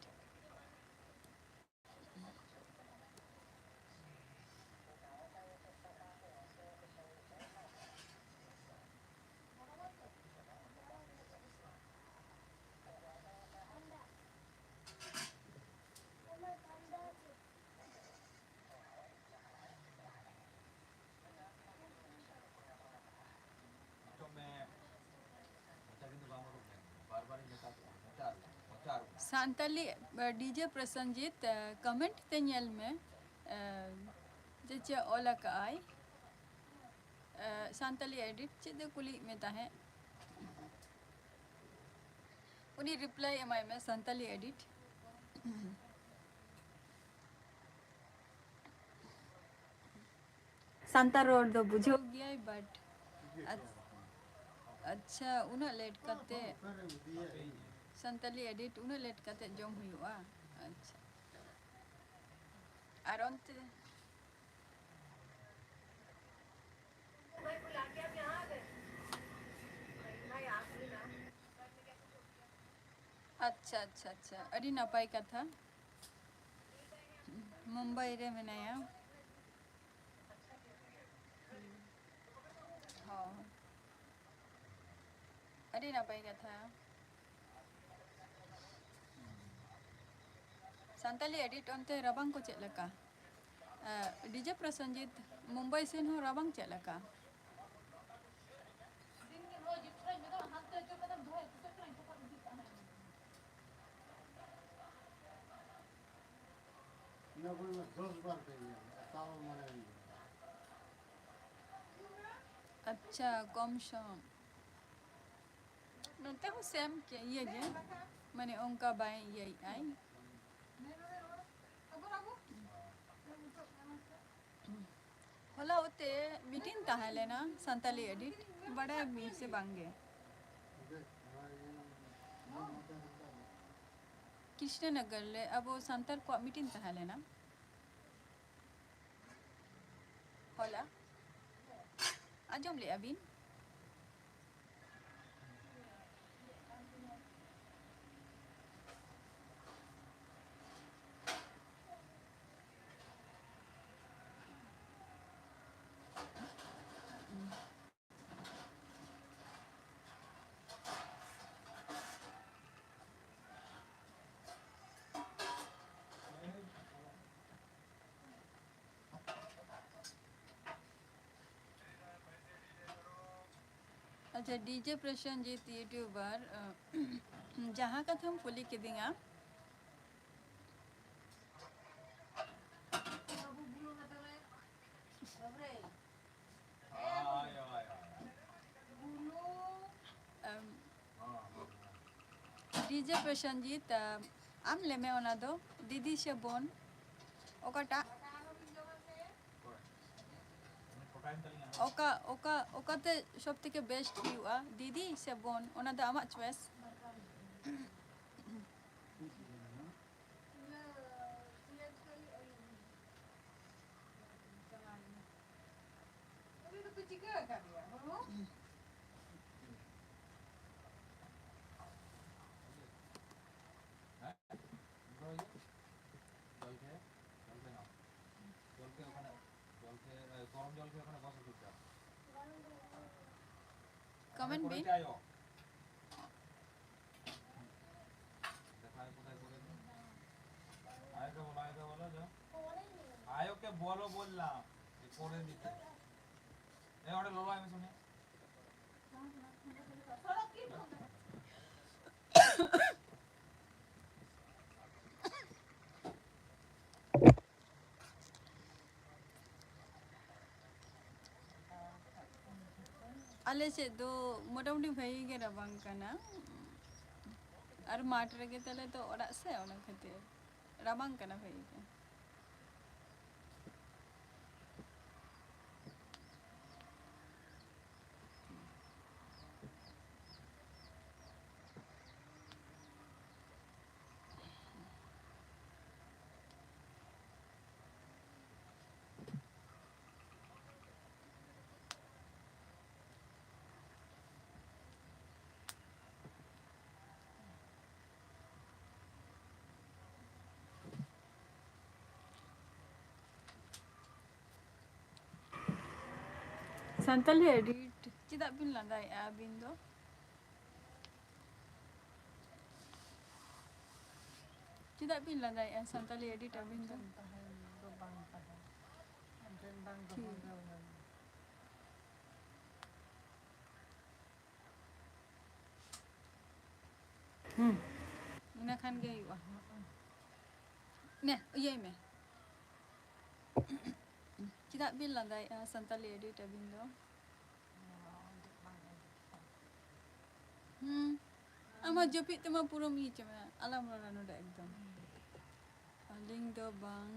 Santali, DJ Prosenjit, comment ᱛᱮ ᱧᱮᱞ ᱢᱮ, ᱡᱮ ᱪᱮᱫ ᱚᱞ ᱟᱠᱟᱜᱼᱟᱭ᱾ ᱥᱟᱱᱛᱟᱞᱤ ᱮᱰᱤᱴ ᱪᱮᱫ ᱮ ᱠᱩᱞᱤᱭᱮᱫ ᱢᱮ ᱛᱟᱦᱮᱸᱫ? ᱩᱱᱤ ᱨᱤᱯᱞᱟᱭ ᱮᱢᱟᱭ ᱢᱮ, ᱥᱟᱱᱛᱟᱞᱤ ᱮᱰᱤᱴ᱾ ᱥᱟᱱᱛᱟᱲ ᱨᱚᱲ ᱫᱚ ᱵᱩᱡᱷᱟᱹᱣ ᱜᱮᱭᱟᱭ, but ᱟᱪ-, ᱟᱪᱪᱷᱟ, ᱩᱱᱟᱹᱜ ᱞᱮᱴ ᱠᱟᱛᱮ ᱥᱟᱱᱛᱟᱞᱤ ᱮᱰᱤᱴ ᱩᱱᱟᱹᱜ ᱞᱮᱴ ᱠᱟᱛᱮ ᱡᱚᱢ ᱦᱩᱭᱩᱜᱼᱟ? ᱟᱪᱪᱷᱟ, ᱟᱨ ᱚᱱᱛᱮ ᱟᱪᱪᱷᱟ, ᱟᱪᱪᱷᱟ, ᱟᱪᱪᱷᱟ, ᱟᱹᱰᱤ ᱱᱟᱯᱟᱭ ᱠᱟᱛᱷᱟ᱾ ᱢᱩᱢᱵᱟᱭ ᱨᱮ ᱢᱮᱱᱟᱭᱟ᱾ ᱦᱚᱸ, ᱟᱹᱰᱤ ᱱᱟᱯᱟᱭ ᱠᱟᱛᱷᱟ᱾ ᱥᱟᱱᱛᱟᱞᱤ ᱮᱰᱤᱴ ᱚᱱᱛᱮ ᱨᱟᱵᱟᱝ ᱠᱚ ᱪᱮᱫ ᱞᱮᱠᱟ? ᱰᱤᱡᱮ ᱯᱨᱚᱥᱮᱱᱡᱤᱛ, ᱢᱩᱢᱵᱟᱭ ᱥᱮᱱ ᱦᱚᱸ ᱨᱟᱵᱟᱝ ᱪᱮᱫ ᱞᱮᱠᱟ? ᱤᱱᱟᱹ ᱠᱚᱨᱮ ᱫᱚᱥ ᱵᱟᱨ ᱯᱮ ᱧᱮᱞ ᱞᱮᱫᱟ, ᱛᱟᱣ ᱢᱟᱱᱮ ᱟᱪᱪᱷᱟ, ᱠᱚᱢ ᱥᱚᱢ᱾ ᱱᱚᱛᱮ ᱦᱚᱸ ᱥᱮᱢ ᱤᱭᱟᱹ ᱜᱮ, ᱢᱟᱱᱮ ᱚᱱᱠᱟ ᱵᱟᱭ ᱤᱭᱟᱹᱭᱮᱫ ᱟᱭ᱾ ᱦᱚᱞᱟ ᱚᱛᱮ ᱢᱤᱴᱤᱝ ᱛᱟᱦᱮᱸ ᱞᱮᱱᱟ ᱥᱟᱱᱛᱟᱞᱤ ᱮᱰᱤᱴ, ᱵᱟᱰᱟᱭ ᱵᱤᱱ ᱥᱮ ᱵᱟᱝ ᱜᱮ? ᱠᱨᱤᱥᱱᱚᱱᱚᱜᱚᱨ ᱨᱮ ᱟᱵᱚ ᱥᱟᱱᱛᱟᱲ ᱠᱚᱣᱟᱜ ᱢᱤᱴᱤᱝ ᱛᱟᱦᱮᱸ ᱞᱮᱱᱟ ᱦᱚᱞᱟ, ᱟᱸᱡᱚᱢ ᱞᱮᱜᱼᱟ ᱵᱤᱱ? ᱟᱪᱪᱷᱟ, ᱰᱤᱡᱮ ᱯᱨᱚᱥᱮᱱᱡᱤᱛ ᱤᱭᱩᱴᱩᱵᱟᱨ, ᱡᱟᱦᱟᱸ ᱠᱟᱛᱷᱟᱢ ᱠᱩᱞᱤ ᱠᱤᱫᱤᱧᱟ, ᱟᱢ, ᱰᱤᱡᱮ ᱯᱨᱚᱥᱮᱱᱡᱤᱛ, ᱟᱢ ᱞᱟᱹᱭ ᱢᱮ, ᱚᱱᱟ ᱫᱚ ᱫᱤᱫᱤ ᱥᱮ ᱵᱳᱱ, ᱚᱠᱟᱴᱟᱜ? ᱚᱠᱟ, ᱚᱠᱟ, ᱚᱠᱟᱛᱮ ᱥᱚᱵ ᱛᱷᱮᱠᱮ ᱵᱮᱥᱴ ᱦᱩᱭᱩᱜᱼᱟ, ᱫᱤᱫᱤ ᱥᱮ ᱵᱳᱱ? ᱚᱱᱟ ᱫᱚ ᱟᱢᱟᱜ ᱪᱚᱭᱮᱥ᱾ কমেন্ট বিন। আয়োকে বলো বললাম, এ করে দিতে। এ, ওটা লোলা, আমি শুনি। ᱟᱞᱮ ᱥᱮᱫ ᱫᱚ ᱢᱚᱴᱟᱢᱩᱴᱤ ᱵᱷᱟᱹᱜᱤ ᱜᱮ ᱨᱟᱵᱟᱝ ᱠᱟᱱᱟ, ᱟᱨ ᱢᱟᱴᱷ ᱨᱮᱜᱮ ᱛᱟᱞᱮ ᱛᱚ ᱚᱲᱟᱜ ᱥᱮ, ᱚᱱᱟ ᱠᱷᱟᱹᱛᱤᱨ ᱨᱟᱵᱟᱝ ᱠᱟᱱᱟ ᱵᱷᱟᱹᱜᱤ ᱜᱮ᱾ ᱥᱟᱱᱛᱟᱞᱤ ᱮᱰᱤᱴ ᱪᱮᱫᱟᱜ ᱵᱤᱱ ᱞᱟᱸᱫᱟᱭᱮᱫᱼᱟ ᱟᱹᱵᱤᱱ ᱫᱚ? ᱪᱮᱫᱟᱜ ᱵᱤᱱ ᱞᱟᱸᱫᱟᱭᱮᱫᱼᱟ ᱥᱟᱱᱛᱟᱞᱤ ᱮᱰᱤᱴ ᱟᱹᱵᱤᱱ ᱫᱚ? ᱴᱷᱤᱠ᱾ ᱦᱩᱸ᱾ ᱤᱱᱟᱹ ᱠᱷᱟᱱ ᱜᱮ ᱦᱩᱭᱩᱜᱼᱟ᱾ ᱱᱮ, ᱤᱭᱟᱹᱭ ᱢᱮ᱾ ᱪᱮᱫᱟᱜ ᱵᱤᱱ ᱞᱟᱸᱫᱟᱭᱮᱫᱼᱟ ᱥᱟᱱᱛᱟᱞᱤ edit ᱟᱹᱵᱤᱱ ᱫᱚ? ᱦᱩᱸ᱾ ᱟᱢᱟᱜ ᱡᱟᱹᱯᱤᱫ ᱛᱮᱢᱟ ᱯᱩᱨᱟᱹᱢ ᱤᱭᱟᱹ ᱪᱟᱵᱟᱭᱟ᱾ ᱟᱞᱚᱢ ᱨᱚᱲᱟ ᱱᱚᱰᱮ ᱮᱠᱫᱚᱢ᱾ ᱟᱹᱞᱤᱧ ᱫᱚ ᱵᱟᱝ᱾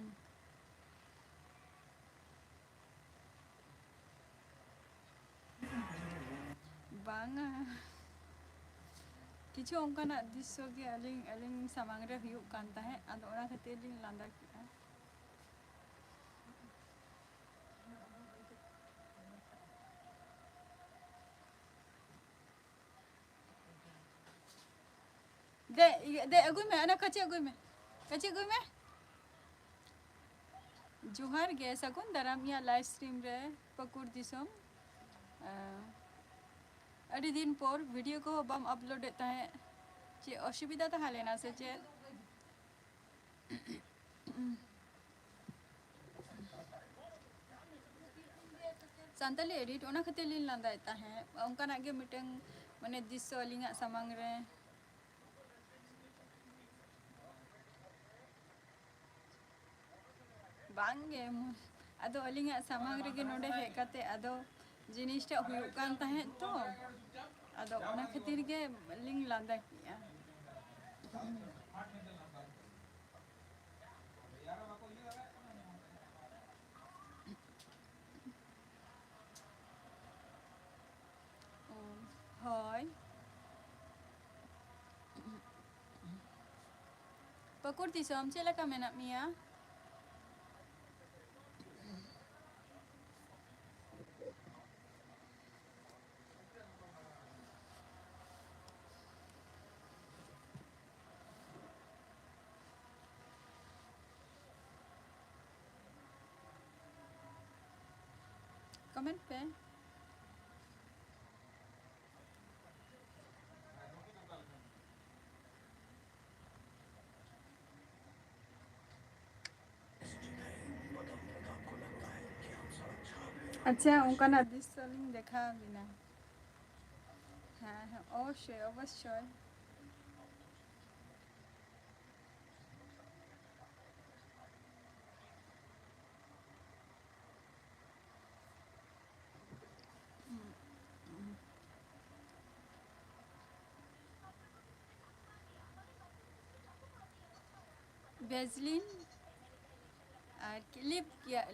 ᱵᱟᱝᱟ᱾ ᱠᱤᱪᱷᱩ ᱚᱱᱠᱟᱱᱟᱜ ᱫᱨᱤᱥᱥᱚ ᱜᱮ ᱟᱹᱞᱤᱧ, ᱟᱹᱞᱤᱧ ᱥᱟᱢᱟᱝ ᱨᱮ ᱦᱩᱭᱩᱜ ᱠᱟᱱ ᱛᱟᱦᱮᱸᱫ, ᱟᱫᱚ ᱚᱱᱟ ᱠᱷᱟᱹᱛᱤᱨ ᱞᱤᱧ ᱞᱟᱸᱫᱟ ᱠᱮᱫᱼᱟ᱾ ᱫᱮ, ᱤᱭᱟᱹ, ᱫᱮ, ᱟᱹᱜᱩᱭ ᱢᱮ, ᱚᱱᱟ ᱠᱟᱹᱪᱤ ᱟᱹᱜᱩᱭ ᱢᱮ, ᱠᱟᱹᱪᱤ ᱟᱹᱜᱩᱭ ᱢᱮ᱾ ᱡᱚᱦᱟᱨ ᱜᱮ, ᱥᱟᱹᱜᱩᱱ ᱫᱟᱨᱟᱢ ᱤᱧᱟᱹᱜ live stream ᱨᱮ, ᱯᱟᱹᱠᱩᱲ ᱫᱤᱥᱚᱢ᱾ ᱟᱸ, ᱟᱹᱰᱤ ᱫᱤᱱ ᱯᱚᱨ video ᱠᱚᱦᱚᱸ ᱵᱟᱢ upload ᱮᱫ ᱛᱟᱦᱮᱸᱫ, ᱪᱮᱫ ᱚᱥᱩᱵᱤᱫᱷᱟ ᱛᱟᱦᱮᱸ ᱞᱮᱱᱟ ᱥᱮ ᱪᱮᱫ? ᱥᱟᱱᱛᱟᱞᱤ edit ᱚᱱᱟ ᱠᱷᱟᱹᱛᱤᱨ ᱞᱤᱧ ᱞᱟᱸᱫᱟᱭᱮᱫ ᱛᱟᱦᱮᱸᱫ, ᱚᱱᱠᱟᱱᱟᱜ ᱜᱮ ᱢᱤᱫᱴᱟᱝ ᱢᱟᱱᱮ ᱫᱨᱤᱥᱥᱚ ᱟᱹᱞᱤᱧᱟᱜ ᱥᱟᱢᱟᱝ ᱨᱮ᱾ ᱵᱟᱝ ᱜᱮ, ᱟᱫᱚ ᱟᱹᱞᱤᱧᱟᱜ ᱥᱟᱢᱟᱝ ᱨᱮᱜᱮ ᱱᱚᱰᱮ ᱦᱮᱡ ᱠᱟᱛᱮ ᱟᱫᱚ ᱡᱤᱱᱤᱥᱴᱟᱜ ᱦᱩᱭᱩᱜ ᱠᱟᱱ ᱛᱟᱦᱮᱸᱫ ᱛᱚ, ᱟᱫᱚ ᱚᱱᱟ ᱠᱷᱟᱹᱛᱤᱨ ᱜᱮ ᱞᱤᱧ ᱞᱟᱸᱫᱟ ᱠᱮᱜᱼᱟ᱾ ᱚ, ᱦᱳᱭ᱾ ᱯᱟᱹᱠᱩᱲ ᱫᱤᱥᱚᱢ, ᱪᱮᱫ ᱞᱮᱠᱟ ᱢᱮᱱᱟᱜ ᱢᱮᱭᱟ? Comment ᱯᱮ᱾ ᱟᱪᱪᱷᱟ, ᱚᱱᱠᱟᱱᱟᱜ ᱫᱨᱤᱥᱥᱚ ᱞᱤᱧ ᱫᱮᱠᱷᱟᱣ ᱟᱵᱤᱱᱟ᱾ ᱦᱮᱸ, ᱦᱮᱸ, ᱚᱵᱚᱥᱥᱳᱭ, ᱚᱵᱚᱥᱥᱳᱭ᱾ ᱵᱷᱮᱡᱽᱞᱤᱱ ᱟᱨᱠᱤ ᱞᱤᱯ ᱠᱮᱭᱟᱨ,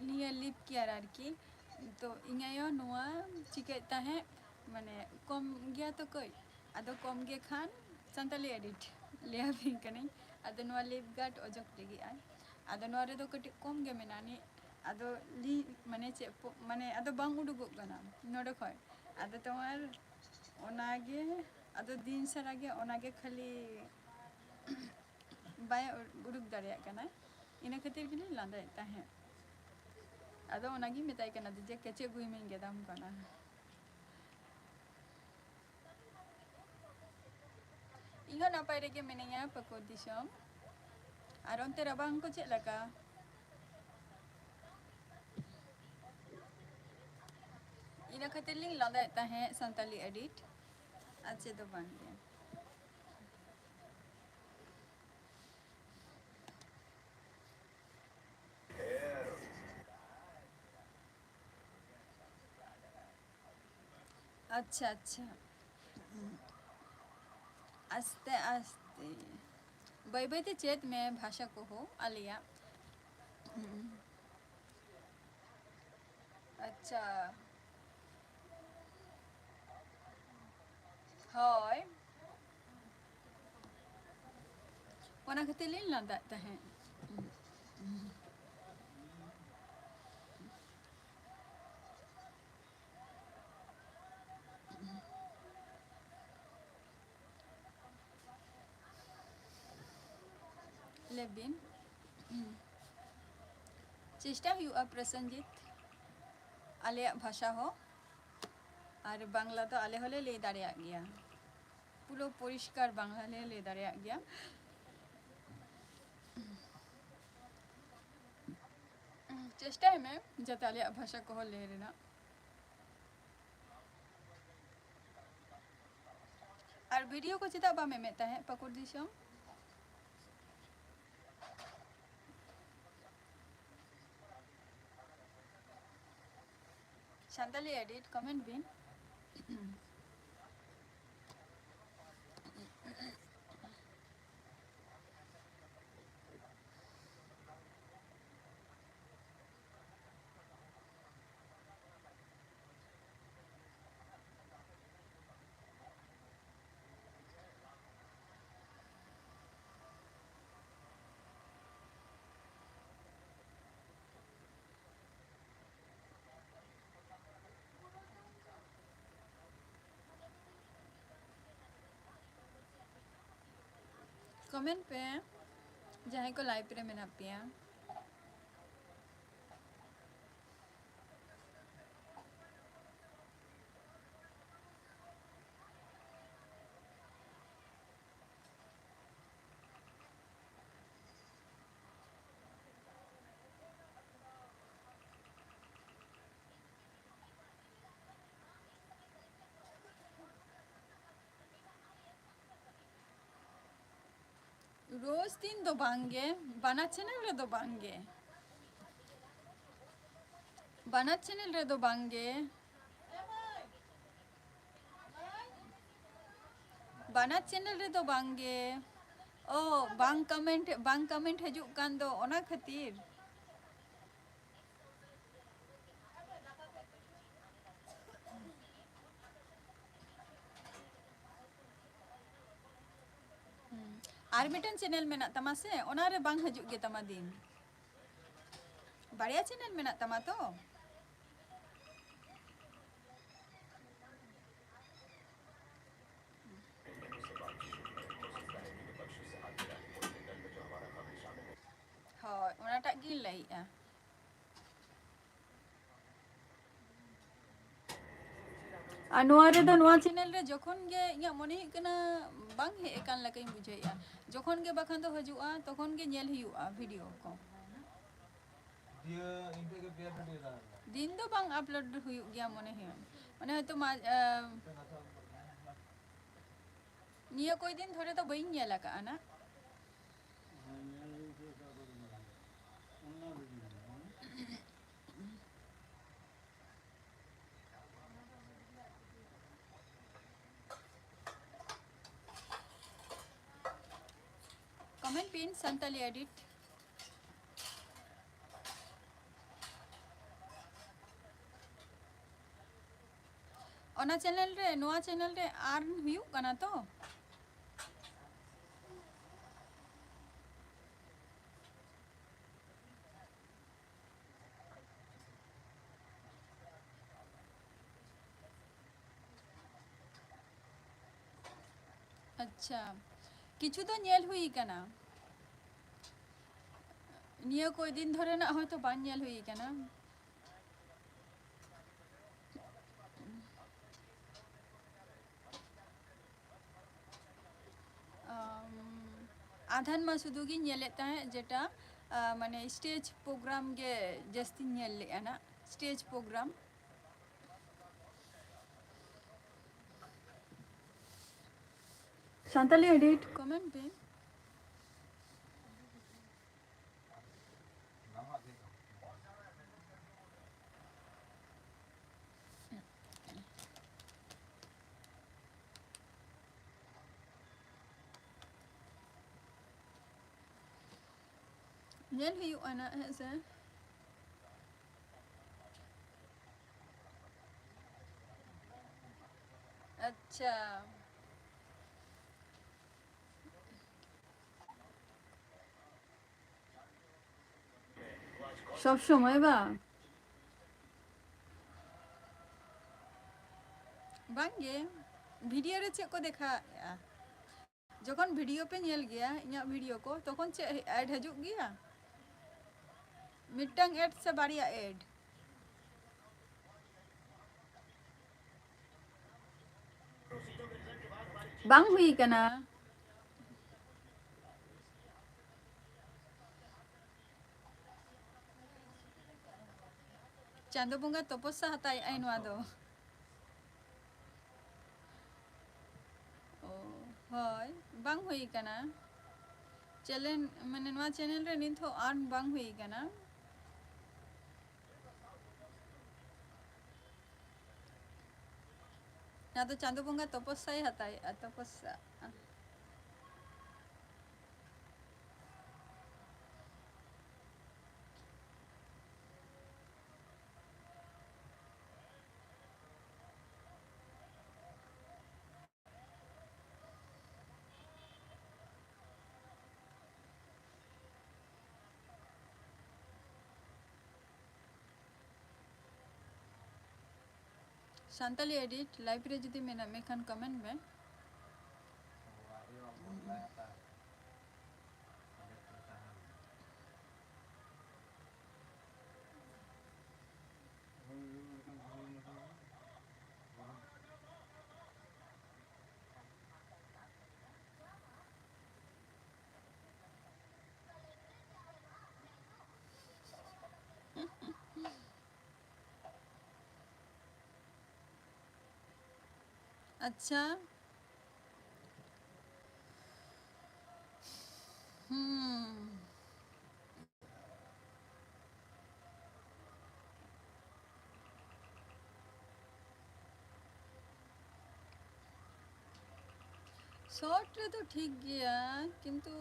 ᱱᱤᱭᱟᱹ ᱞᱤᱯ ᱠᱮᱭᱟᱨ ᱟᱨᱠᱤ᱾ ᱛᱚ ᱤᱧ ᱟᱭᱳ ᱱᱚᱣᱟ ᱪᱤᱠᱟᱹᱭᱮᱫ ᱛᱟᱦᱮᱸᱫ, ᱢᱟᱱᱮ ᱠᱚᱢ ᱜᱮᱭᱟ ᱛᱚ ᱠᱟᱹᱡ, ᱟᱫᱚ ᱠᱚᱢ ᱜᱮ ᱠᱷᱟᱱ ᱥᱟᱱᱛᱟᱞᱤ ᱮᱰᱤᱴ ᱞᱟᱹᱭᱟᱵᱤᱱ ᱠᱟᱹᱱᱟᱹᱧ᱾ ᱟᱫᱚ ᱱᱚᱣᱟ ᱞᱤᱯ ᱜᱟᱨᱰ ᱚᱡᱚᱜ ᱞᱟᱹᱜᱤᱫ ᱟᱭ, ᱟᱫᱚ ᱱᱚᱣᱟ ᱨᱮᱫᱚ ᱠᱟᱹᱴᱤᱡ ᱠᱚᱢ ᱜᱮ ᱢᱮᱱᱟᱜᱼᱟ ᱱᱤᱡ᱾ ᱟᱫᱚ ᱞᱤ ᱢᱟᱱᱮ ᱪᱮᱫ ᱯᱚ-, ᱢᱟᱱᱮ ᱟᱫᱚ ᱵᱟᱝ ᱩᱰᱩᱠᱚᱜ ᱠᱟᱱᱟ ᱱᱚᱰᱮ ᱠᱷᱚᱡ᱾ ᱟᱫᱚ ᱛᱳᱢᱟᱨ ᱚᱱᱟᱜᱮ, ᱟᱫᱚ ᱫᱤᱱ ᱥᱟᱨᱟ ᱜᱮ ᱚᱱᱟᱜᱮ ᱠᱷᱟᱹᱞᱤ ᱵᱟᱭ ᱩᱰᱩᱠ ᱫᱟᱲᱮᱭᱟᱜ ᱠᱟᱱᱟ, ᱤᱱᱟᱹ ᱠᱷᱟᱹᱛᱤᱨ ᱜᱮᱞᱤᱧ ᱞᱟᱸᱫᱟᱭᱮᱫ ᱛᱟᱦᱮᱸᱫ᱾ ᱟᱫᱚ ᱚᱱᱟᱜᱤᱧ ᱢᱮᱛᱟᱭ ᱠᱟᱱᱟ ᱡᱮ ᱠᱮᱪᱮᱫ ᱜᱩᱭᱢᱤᱧ ᱜᱮᱫᱟᱢ ᱠᱟᱱᱟ᱾ ᱤᱧ ᱦᱚᱸ ᱱᱟᱯᱟᱭ ᱨᱮᱜᱮ ᱢᱤᱱᱟᱹᱧᱟ ᱯᱟᱹᱠᱩᱲ ᱫᱤᱥᱚᱢ᱾ ᱟᱨ ᱚᱱᱛᱮ ᱨᱟᱵᱟᱝ ᱠᱚ ᱪᱮᱫ ᱞᱮᱠᱟ? ᱤᱱᱟᱹ ᱠᱷᱟᱹᱛᱤᱨ ᱞᱤᱧ ᱞᱟᱸᱫᱟᱭᱮᱫ ᱛᱟᱦᱮᱸᱫ ᱥᱟᱱᱛᱟᱞᱤ ᱮᱰᱤᱴ, ᱟᱨ ᱪᱮᱫ ᱫᱚ ᱵᱟᱝ ᱜᱮ᱾ ᱟᱪᱪᱷᱟ, ᱟᱪᱪᱷᱟ᱾ ᱟᱥᱛᱮ ᱟᱥᱛᱮ, ᱵᱟᱹᱭ ᱵᱟᱹᱭ ᱛᱮ ᱪᱮᱫ ᱢᱮ ᱵᱷᱟᱥᱟ ᱠᱚᱦᱚᱸ ᱟᱞᱮᱭᱟᱜ᱾ ᱟᱪᱪᱷᱟ᱾ ᱦᱳᱭ, ᱚᱱᱟ ᱠᱷᱟᱹᱛᱤᱨ ᱞᱤᱧ ᱞᱟᱸᱫᱟᱜ ᱛᱟᱦᱮᱸᱫ᱾ ᱞᱟᱹᱭ ᱵᱤᱱ᱾ ᱪᱮᱥᱴᱟ ᱦᱩᱭᱩᱜᱼᱟ ᱯᱨᱚᱥᱮᱱᱡᱤᱛ, ᱟᱞᱮᱭᱟᱜ ᱵᱷᱟᱥᱟ ᱦᱚᱸ, ᱟᱨ ᱵᱟᱝᱞᱟ ᱫᱚ ᱟᱞᱮ ᱦᱚᱸᱞᱮ ᱞᱟᱹᱭ ᱫᱟᱲᱮᱭᱟᱜ ᱜᱮᱭᱟ, ᱯᱩᱨᱟᱹ ᱯᱚᱨᱤᱥᱠᱟᱨ ᱵᱟᱝᱞᱟ ᱞᱮ ᱞᱟᱹᱭ ᱫᱟᱲᱮᱭᱟᱜ ᱜᱮᱭᱟ᱾ ᱪᱮᱥᱴᱟᱭ ᱢᱮ ᱡᱟᱛᱮ ᱟᱞᱮᱭᱟᱜ ᱵᱷᱟᱥᱟ ᱠᱚᱦᱚᱸ ᱞᱟᱹᱭ ᱨᱮᱱᱟᱜ᱾ ᱟᱨ ᱵᱷᱤᱰᱤᱭᱳ ᱠᱚ ᱪᱮᱫᱟᱜ ᱵᱟᱢ ᱮᱢᱮᱫ ᱛᱟᱦᱮᱸᱫ ᱯᱟᱹᱠᱩᱲ ᱫᱤᱥᱚᱢ? ᱥᱟᱱᱛᱟᱞᱤ ᱮᱰᱤᱴ ᱠᱚᱢᱮᱱᱴ ᱵᱤᱱ᱾ ᱠᱚᱢᱮᱱᱴ ᱯᱮ, ᱡᱟᱦᱟᱸᱭ ᱠᱚ ᱞᱟᱭᱤᱵᱷ ᱨᱮ ᱢᱮᱱᱟᱜ ᱯᱮᱭᱟ᱾ ᱨᱳᱡᱽ ᱫᱤᱱ ᱫᱚ ᱵᱟᱝ ᱜᱮ, ᱵᱟᱱᱟᱨ ᱪᱮᱱᱮᱞ ᱨᱮᱫᱚ ᱵᱟᱝ ᱜᱮ, ᱵᱟᱱᱟᱨ ᱪᱮᱱᱮᱞ ᱨᱮᱫᱚ ᱵᱟᱝ ᱜᱮ, ᱵᱟᱱᱟᱨ ᱪᱮᱱᱮᱞ ᱨᱮᱫᱚ ᱵᱟᱝ ᱜᱮ᱾ ᱚ, ᱵᱟᱝ ᱠᱚᱢᱮᱱᱴ, ᱵᱟᱝ ᱠᱚᱢᱮᱱᱴ ᱦᱤᱡᱩᱜ ᱠᱟᱱ ᱫᱚ, ᱚᱱᱟ ᱠᱷᱟᱹᱛᱤᱨ᱾ ᱦᱩᱸ᱾ ᱟᱨ ᱢᱤᱫᱴᱮᱱ ᱪᱮᱱᱮᱞ ᱢᱮᱱᱟᱜ ᱛᱟᱢᱟ ᱥᱮ, ᱚᱱᱟ ᱨᱮ ᱵᱟᱝ ᱦᱤᱡᱩᱜ ᱜᱮ ᱛᱟᱢᱟ ᱫᱤᱱ᱾ ᱵᱟᱨᱭᱟ ᱪᱮᱱᱮᱞ ᱢᱮᱱᱟᱜ ᱛᱟᱢᱟ ᱛᱚ? ᱦᱳᱭ, ᱚᱱᱟᱴᱟᱜ ᱜᱤᱧ ᱞᱟᱹᱭᱮᱜᱼᱟ᱾ ᱟᱨ ᱱᱚᱣᱟ ᱨᱮᱫᱚ, ᱱᱚᱣᱟ ᱪᱮᱱᱮᱞ ᱨᱮ ᱡᱚᱠᱷᱚᱱ ᱜᱮ ᱤᱧᱟᱹᱜ ᱢᱚᱱᱮ ᱦᱩᱭᱩᱜ ᱠᱟᱱᱟ, ᱵᱟᱝ ᱦᱮᱡ ᱟᱠᱟᱱ ᱞᱮᱠᱟᱧ ᱵᱩᱡᱷᱟᱹᱣᱮᱫᱼᱟ, ᱡᱚᱠᱷᱚᱱ ᱜᱮ ᱵᱟᱠᱷᱟᱱ ᱫᱚ ᱦᱤᱡᱩᱜᱼᱟ, ᱛᱚᱠᱷᱚᱱ ᱜᱮ ᱧᱮᱞ ᱦᱩᱭᱩᱜᱼᱟ ᱵᱷᱤᱰᱤᱭᱳ ᱠᱚ᱾ ᱫᱤᱱ ᱫᱚ ᱵᱟᱝ ᱟᱯᱞᱳᱰ ᱦᱩᱭᱩᱜ ᱜᱮᱭᱟ ᱢᱚᱱᱮ ᱦᱩᱭᱩᱜᱼᱟ, ᱢᱟᱱᱮ ᱦᱚᱭᱛᱳ ᱢᱟ-, ᱟᱢ, ᱱᱤᱭᱟᱹ ᱠᱚᱭ ᱫᱤᱱ ᱫᱷᱚᱨᱮ ᱫᱚ ᱵᱟᱹᱧ ᱧᱮᱞ ᱟᱠᱟᱫᱼᱟ ᱱᱟ᱾ ᱠᱚᱢᱮᱱᱴ ᱵᱤᱱ ᱥᱟᱱᱛᱟᱞᱤ ᱮᱰᱤᱴ᱾ ᱚᱱᱟ ᱪᱮᱱᱮᱞ ᱨᱮ, ᱱᱚᱣᱟ ᱪᱮᱱᱮᱞ ᱨᱮ ᱟᱨᱱ ᱦᱩᱭᱩᱜ ᱠᱟᱱᱟ ᱛᱚ? ᱟᱪᱪᱷᱟ, ᱠᱤᱪᱷᱩ ᱫᱚ ᱧᱮᱞ ᱦᱩᱭ ᱠᱟᱱᱟ, ᱱᱤᱭᱟᱹ ᱠᱚᱭ ᱫᱤᱱ ᱫᱷᱚᱨᱮ ᱱᱟᱜ ᱦᱚᱭᱛᱚ ᱵᱟᱝ ᱧᱮᱞ ᱦᱩᱭ ᱠᱟᱱᱟ᱾ ᱟᱢ, ᱟᱫᱷᱟᱱ ᱢᱟ ᱥᱩᱫᱷᱩ ᱜᱤᱧ ᱧᱮᱞᱮᱫ ᱛᱟᱦᱮᱸᱫ, ᱡᱮᱴᱟ, ᱟ, ᱢᱟᱱᱮ stage program ᱜᱮ ᱡᱟᱹᱥᱛᱤᱧ ᱧᱮᱞ ᱞᱮᱜᱼᱟ ᱱᱟᱜ, stage program᱾ Santali edit comment ᱯᱮ᱾ ᱧᱮᱞ ᱦᱩᱭᱩᱜᱼᱟ ᱱᱟᱜ, ᱦᱮᱸ ᱥᱮ? ᱟᱪᱪᱷᱟ᱾ ᱥᱚᱵ ᱥᱚᱢᱚᱭ ᱵᱟᱝ? ᱵᱟᱝᱜᱮ, video ᱨᱮ ᱪᱮᱫ ᱠᱚ ᱫᱮᱠᱷᱟᱣᱮᱫᱼᱟ? ᱡᱚᱠᱷᱚᱱ video ᱯᱮ ᱧᱮᱞ ᱜᱮᱭᱟ, ᱤᱧᱟᱹᱜ video ᱠᱚ, ᱛᱚᱠᱷᱚᱱ ᱪᱮᱫ ad ᱦᱤᱡᱩᱜ ᱜᱮᱭᱟ? ᱢᱤᱫᱴᱟᱝ ad ᱥᱮ ᱵᱟᱨᱭᱟ ad? ᱵᱟᱝ ᱦᱩᱭ ᱠᱟᱱᱟ᱾ ᱪᱟᱸᱫᱚ ᱵᱚᱸᱜᱟ ᱛᱚᱯᱚᱥᱟ ᱦᱟᱛᱟᱭᱮᱜᱼᱟᱭ ᱱᱚᱣᱟ ᱫᱚ᱾ ᱚ, ᱦᱳᱭ, ᱵᱟᱝ ᱦᱩᱭ ᱠᱟᱱᱟ᱾ channel, ᱢᱟᱱᱮ ᱱᱚᱣᱟ channel ᱨᱮ ᱱᱤᱛ ᱦᱚᱸ earn ᱵᱟᱝ ᱦᱩᱭ ᱠᱟᱱᱟ᱾ ᱱᱚᱣᱟ ᱫᱚ ᱪᱟᱸᱫᱚ ᱵᱚᱸᱜᱟ ᱛᱚᱯᱚᱥᱟᱭ ᱦᱟᱛᱟᱣᱮᱜᱼᱟ, ᱛᱚᱯᱚᱥᱟ᱾ ᱥᱟᱱᱛᱟᱞᱤ edit live ᱨᱮ ᱡᱩᱫᱤ ᱢᱮᱱᱟᱜ ᱢᱮ ᱠᱷᱟᱱ comment ᱢᱮ᱾ ᱟᱪᱪᱷᱟ᱾ ᱦᱩᱸ᱾ ᱥᱚᱨᱴ ᱨᱮᱫᱚ ᱴᱷᱤᱠ ᱜᱮᱭᱟ, ᱠᱤᱱᱛᱩ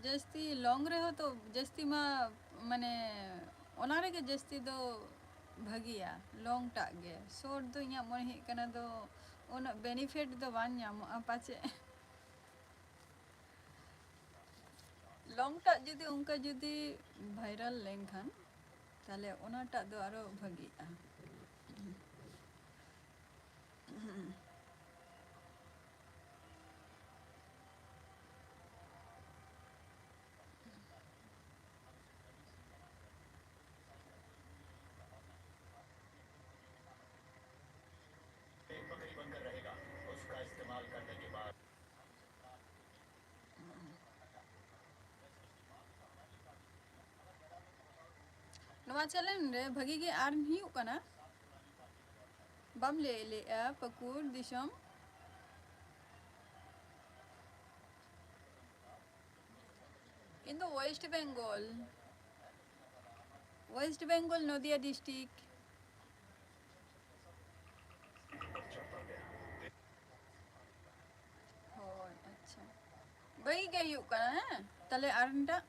ᱡᱟᱹᱥᱛᱤ ᱞᱚᱝ ᱨᱮᱦᱚᱸ ᱛᱚ ᱡᱟᱹᱥᱛᱤ ᱢᱟ, ᱢᱟᱱᱮ, ᱚᱱᱟ ᱨᱮᱜᱮ ᱡᱟᱹᱥᱛᱤ ᱫᱚ ᱵᱷᱟᱹᱜᱤᱭᱟ, ᱞᱚᱝ ᱴᱟᱜ ᱜᱮ᱾ ᱥᱚᱨᱴ ᱫᱚ ᱤᱧᱟᱹᱜ ᱢᱚᱱᱮ ᱦᱩᱭᱩᱜ ᱠᱟᱱᱟ ᱫᱚ ᱩᱱᱟᱹᱜ ᱵᱮᱱᱤᱯᱷᱤᱴ ᱫᱚ ᱵᱟᱝ ᱧᱟᱢᱚᱜᱼᱟ ᱯᱟᱪᱮᱫ᱾ ᱞᱚᱝ ᱴᱟᱜ ᱡᱩᱫᱤ ᱚᱱᱠᱟ ᱡᱩᱫᱤ ᱵᱷᱟᱭᱨᱟᱞ ᱞᱮᱱᱠᱷᱟᱱ, ᱛᱟᱦᱞᱮ ᱚᱱᱟᱴᱟᱜ ᱫᱚ ᱟᱨᱚ ᱵᱷᱟᱹᱜᱤᱜᱼᱟ᱾ ᱱᱚᱣᱟ ᱪᱮᱱᱮᱞ ᱨᱮ ᱵᱷᱟᱹᱜᱤ ᱜᱮ earn ᱦᱩᱭᱩᱜ ᱠᱟᱱᱟ᱾ ᱵᱟᱢ ᱞᱟᱹᱭ ᱞᱮᱜᱼᱟ ᱯᱟᱹᱠᱩᱲ ᱫᱤᱥᱚᱢ᱾ ᱤᱧ ᱫᱚ ᱳᱭᱮᱥᱴ ᱵᱮᱝᱜᱚᱞ, ᱳᱭᱮᱥᱴ ᱵᱮᱝᱜᱚᱞ, ᱱᱚᱫᱤᱭᱟ ᱰᱤᱥᱴᱨᱤᱠᱴ᱾ ᱦᱳᱭ, ᱟᱪᱪᱷᱟ᱾ ᱵᱷᱟᱹᱜᱤ ᱜᱮ ᱦᱩᱭᱩᱜ ᱠᱟᱱᱟ, ᱦᱮᱸ? ᱛᱟᱦᱞᱮ ᱟᱨ ᱢᱤᱫᱴᱟᱜ?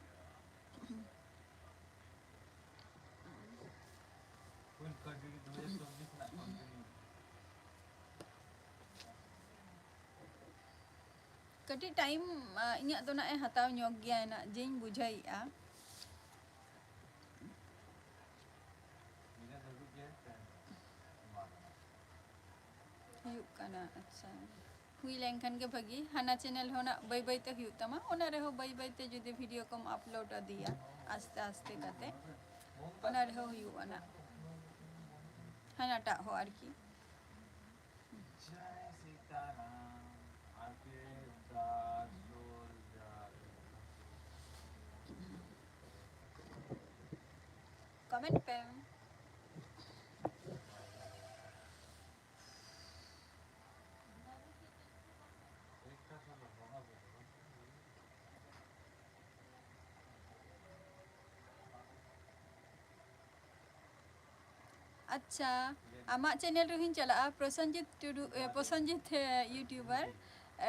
ᱠᱟᱹᱴᱤᱡ ᱴᱟᱭᱤᱢ, ᱟ, ᱤᱧᱟᱹᱜ ᱫᱚ ᱱᱟᱜ ᱮ ᱦᱟᱛᱟᱣ ᱧᱚᱜ ᱜᱮᱭᱟ, ᱱᱟᱜ ᱡᱮᱧ ᱵᱩᱡᱷᱟᱹᱣᱮᱫᱼᱟ᱾ ᱦᱩᱭᱩᱜ ᱠᱟᱱᱟ, ᱟᱪᱪᱷᱟ᱾ ᱦᱩᱭ ᱞᱮᱱᱠᱷᱟᱱ ᱜᱮ ᱵᱷᱟᱹᱜᱤ᱾ ᱦᱟᱱᱟ ᱪᱮᱱᱮᱞ ᱦᱚᱸ ᱱᱟᱜ ᱵᱟᱹᱭ ᱵᱟᱹᱭ ᱛᱮ ᱦᱩᱭᱩᱜ ᱛᱟᱢᱟ, ᱚᱱᱟ ᱨᱮᱦᱚᱸ ᱵᱟᱹᱭ ᱵᱟᱹᱭ ᱛᱮ ᱡᱩᱫᱤ ᱵᱷᱤᱰᱤᱭᱳ ᱠᱚᱢ ᱟᱯᱞᱳᱰ ᱤᱫᱤᱭᱟ ᱟᱥᱛᱮ ᱟᱥᱛᱮ ᱠᱟᱛᱮ, ᱚᱱᱟ ᱨᱮᱦᱚᱸ ᱦᱩᱭᱩᱜᱼᱟ ᱱᱟᱜ, ᱦᱟᱱᱟᱴᱟᱜ ᱦᱚᱸ ᱟᱨᱠᱤ᱾ ᱠᱚᱢᱮᱱᱴ ᱯᱮ᱾ ᱟᱪᱪᱷᱟ, ᱟᱢᱟᱜ ᱪᱮᱱᱮᱞ ᱨᱮᱦᱚᱸᱧ ᱪᱟᱞᱟᱜᱼᱟ, ᱯᱨᱚᱥᱚᱱᱡᱤᱛ ᱴᱩᱰᱩ, ᱮ, ᱯᱨᱚᱥᱚᱱᱡᱤᱛ, ᱮ, ᱤᱭᱩᱴᱩᱵᱟᱨ,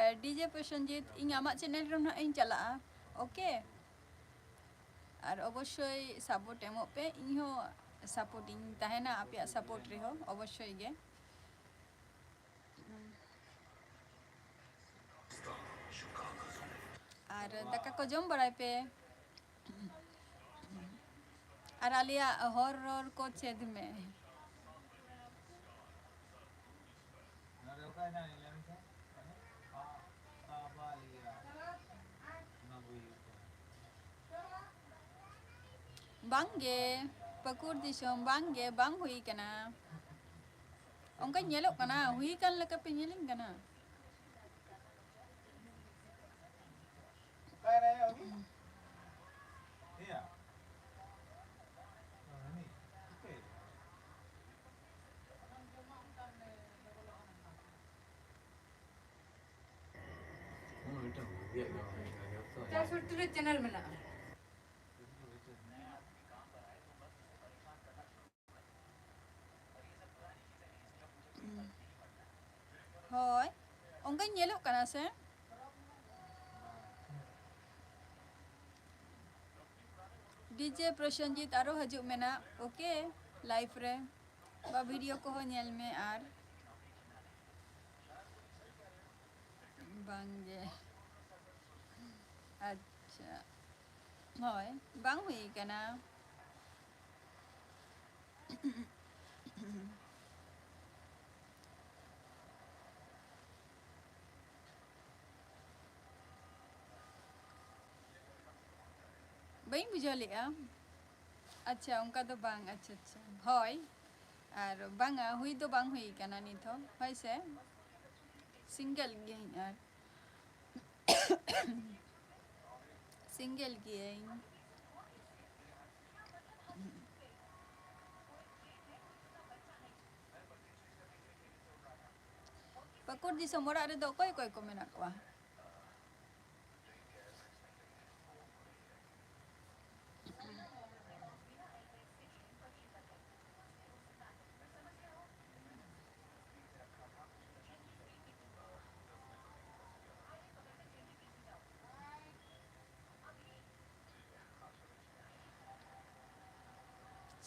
ᱮ, ᱰᱤᱡᱮ ᱯᱨᱚᱥᱚᱱᱡᱤᱛ, ᱤᱧ ᱟᱢᱟᱜ ᱪᱮᱱᱮᱞ ᱨᱮ ᱱᱟᱦᱟᱜ ᱤᱧ ᱪᱟᱞᱟᱜᱼᱟ, ᱳᱠᱮ? ᱟᱨ ᱚᱵᱚᱥᱥᱳᱭ ᱥᱟᱯᱳᱨᱴ ᱮᱢᱚᱜ ᱯᱮ, ᱤᱧ ᱦᱚᱸ ᱥᱟᱯᱳᱨᱴ ᱤᱧ ᱛᱟᱦᱮᱱᱟ ᱟᱯᱮᱭᱟᱜ ᱥᱟᱯᱳᱨᱴ ᱨᱮᱦᱚᱸ, ᱚᱵᱚᱥᱥᱳᱭ ᱜᱮ᱾ ᱟᱨ ᱫᱟᱠᱟ ᱠᱚ ᱡᱚᱢ ᱵᱟᱲᱟᱭ ᱯᱮ᱾ ᱟᱨ ᱟᱞᱮᱭᱟᱜ ᱦᱚᱨ ᱨᱚᱲ ᱠᱚ ᱪᱮᱫ ᱢᱮ᱾ ᱵᱟᱝᱜᱮ, ᱯᱟᱹᱠᱩᱲ ᱫᱤᱥᱚᱢ, ᱵᱟᱝᱜᱮ, ᱵᱟᱝ ᱦᱩᱭ ᱠᱟᱱᱟ᱾ ᱚᱱᱠᱟᱧ ᱧᱮᱞᱚᱜ ᱠᱟᱱᱟ, ᱦᱩᱭ ᱠᱟᱱ ᱞᱮᱠᱟ ᱯᱮ ᱧᱮᱞᱤᱧ ᱠᱟᱱᱟ᱾ ᱪᱟᱨᱥᱚᱴᱤ ᱨᱮ ᱪᱮᱱᱮᱞ ᱢᱮᱱᱟᱜᱼᱟ᱾ ᱦᱳᱭ, ᱚᱱᱠᱟᱧ ᱧᱮᱞᱚᱜ ᱠᱟᱱᱟ ᱥᱮ? ᱰᱤᱡᱮ ᱯᱨᱚᱥᱮᱱᱡᱤᱛ ᱟᱨᱚ ᱦᱤᱡᱩᱜ ᱢᱮᱱᱟᱜ, ᱳᱠᱮ, ᱞᱟᱭᱤᱵᱷ ᱨᱮ ᱵᱟ ᱵᱷᱤᱰᱤᱭᱳ ᱠᱚᱦᱚᱸ ᱧᱮᱞ ᱢᱮ᱾ ᱟᱨ ᱵᱟᱝᱜᱮ, ᱟᱪᱪᱷᱟ, ᱦᱳᱭ, ᱵᱟᱝ ᱦᱩᱭ ᱠᱟᱱᱟ᱾ ᱵᱟᱹᱧ ᱵᱩᱡᱷᱟᱹᱣ ᱞᱮᱫᱼᱟ᱾ ᱟᱪᱪᱷᱟ, ᱚᱱᱠᱟ ᱫᱚ ᱵᱟᱝ᱾ ᱟᱪᱪᱷᱟ, ᱟᱪᱪᱷᱟ, ᱦᱳᱭ᱾ ᱟᱨ ᱵᱟᱝᱟ, ᱦᱩᱭ ᱫᱚ ᱵᱟᱝ ᱦᱩᱭ ᱠᱟᱱᱟ ᱱᱤᱛ ᱦᱚᱸ, ᱦᱳᱭ ᱥᱮ᱾ ᱥᱤᱝᱜᱮᱞ ᱜᱤᱭᱟᱹᱧ ᱟᱨ ᱥᱤᱝᱜᱮᱞ ᱜᱤᱭᱟᱹᱧ᱾ ᱯᱟᱹᱠᱩᱲ ᱫᱤᱥᱚᱢ ᱚᱲᱟᱜ ᱨᱮᱫᱚ ᱚᱠᱚᱭ ᱚᱠᱚᱭ ᱠᱚ ᱢᱮᱱᱟᱜ ᱠᱚᱣᱟ?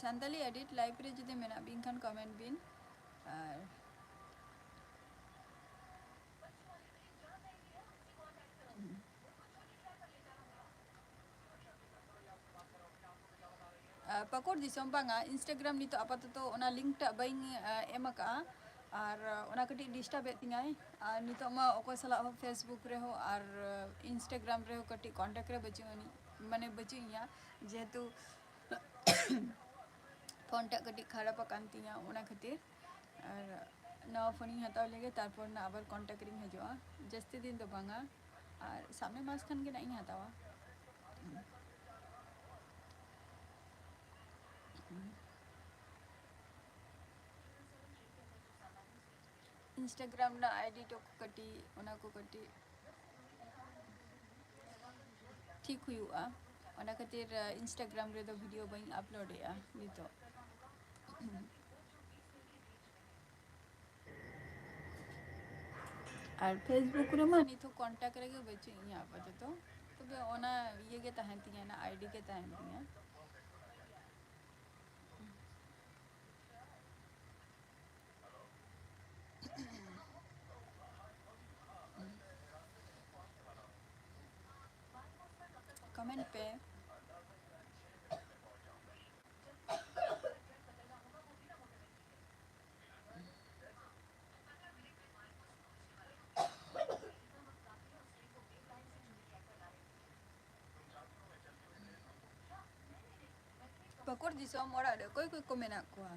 ᱥᱟᱱᱛᱟᱞᱤ edit live ᱨᱮ ᱡᱩᱫᱤ ᱢᱮᱱᱟᱜ ᱵᱤᱱ ᱠᱷᱟᱱ comment ᱵᱤᱱ᱾ ᱟᱨ ᱟᱨ ᱯᱟᱹᱠᱩᱲ ᱫᱤᱥᱚᱢ ᱵᱟᱝᱟ, Instagram ᱱᱤᱛᱚᱜ ᱟᱯᱟᱛᱚᱛᱚ ᱚᱱᱟ link ᱴᱟᱜ ᱵᱟᱹᱧ, ᱟ, ᱮᱢ ᱟᱠᱟᱜᱼᱟ᱾ ᱟᱨ, ᱟ, ᱚᱱᱟ ᱠᱟᱹᱴᱤᱡ disturb ᱮᱫ ᱛᱤᱧᱟᱹᱭ᱾ ᱟᱨ ᱱᱤᱛᱚᱜ ᱢᱟ ᱚᱠᱚᱭ ᱥᱟᱞᱟᱜ ᱦᱚᱸ Facebook ᱨᱮᱦᱚᱸ ᱟᱨ, ᱟ, Instagram ᱨᱮᱦᱚᱸ ᱠᱟᱹᱴᱤᱡ contact ᱨᱮ ᱵᱟᱹᱪᱩᱜ ᱟᱹᱱᱤᱡ, ᱢᱟᱱᱮ ᱵᱟᱹᱪᱩᱜ ᱤᱧᱟ, ᱡᱮᱦᱮᱛᱩ phone ᱴᱟᱜ ᱠᱟᱹᱴᱤᱡ ᱠᱷᱟᱨᱟᱯ ᱟᱠᱟᱱ ᱛᱤᱧᱟᱹ, ᱚᱱᱟ ᱠᱷᱟᱹᱛᱤᱨ᱾ ᱟᱨ ᱱᱟᱣᱟ phone ᱤᱧ ᱦᱟᱛᱟᱣ ᱞᱮᱜᱮ, ᱛᱟᱨᱯᱚᱨ ᱱᱟ ᱟᱵᱟᱨ contact ᱨᱤᱧ ᱦᱤᱡᱩᱜᱼᱟ᱾ ᱡᱟᱹᱥᱛᱤ ᱫᱤᱱ ᱫᱚ ᱵᱟᱝᱟ, ᱟᱨ ᱥᱟᱢᱱᱮ ᱢᱟᱥ ᱠᱷᱟᱱ ᱜᱮ ᱱᱟᱜ ᱤᱧ ᱦᱟᱛᱟᱣᱟ᱾ Instagram ᱨᱮᱱᱟᱜ ID ᱴᱚ ᱠᱚ ᱠᱟᱹᱴᱤᱡ, ᱚᱱᱟ ᱠᱚ ᱠᱟᱹᱴᱤᱡ ᱴᱷᱤᱠ ᱦᱩᱭᱩᱜᱼᱟ, ᱚᱱᱟ ᱠᱷᱟᱹᱛᱤᱨ, ᱟ, Instagram ᱨᱮᱫᱚ video ᱵᱟᱹᱧ upload ᱮᱜᱼᱟ ᱱᱤᱛᱚᱜ᱾ ᱟᱨ Facebook ᱨᱮᱢᱟ ᱱᱤᱛᱚᱜ contact ᱨᱮᱜᱮ ᱵᱟᱹᱪᱩᱜ ᱤᱧᱟ ᱟᱯᱟᱛᱚᱛᱚ, ᱛᱚᱵᱮ ᱚᱱᱟ ᱤᱭᱟᱹ ᱜᱮ ᱛᱟᱦᱮᱱ ᱛᱤᱧᱟ, ᱚᱱᱟ ID ᱜᱮ ᱛᱟᱦᱮᱱ ᱛᱤᱧᱟ᱾ Comment ᱯᱮ᱾ ᱩᱠᱩᱨ ᱫᱤᱥᱚᱢ ᱚᱲᱟᱜ ᱨᱮ ᱚᱠᱚᱭ ᱚᱠᱚᱭ ᱠᱚ ᱢᱮᱱᱟᱜ ᱠᱚᱣᱟ?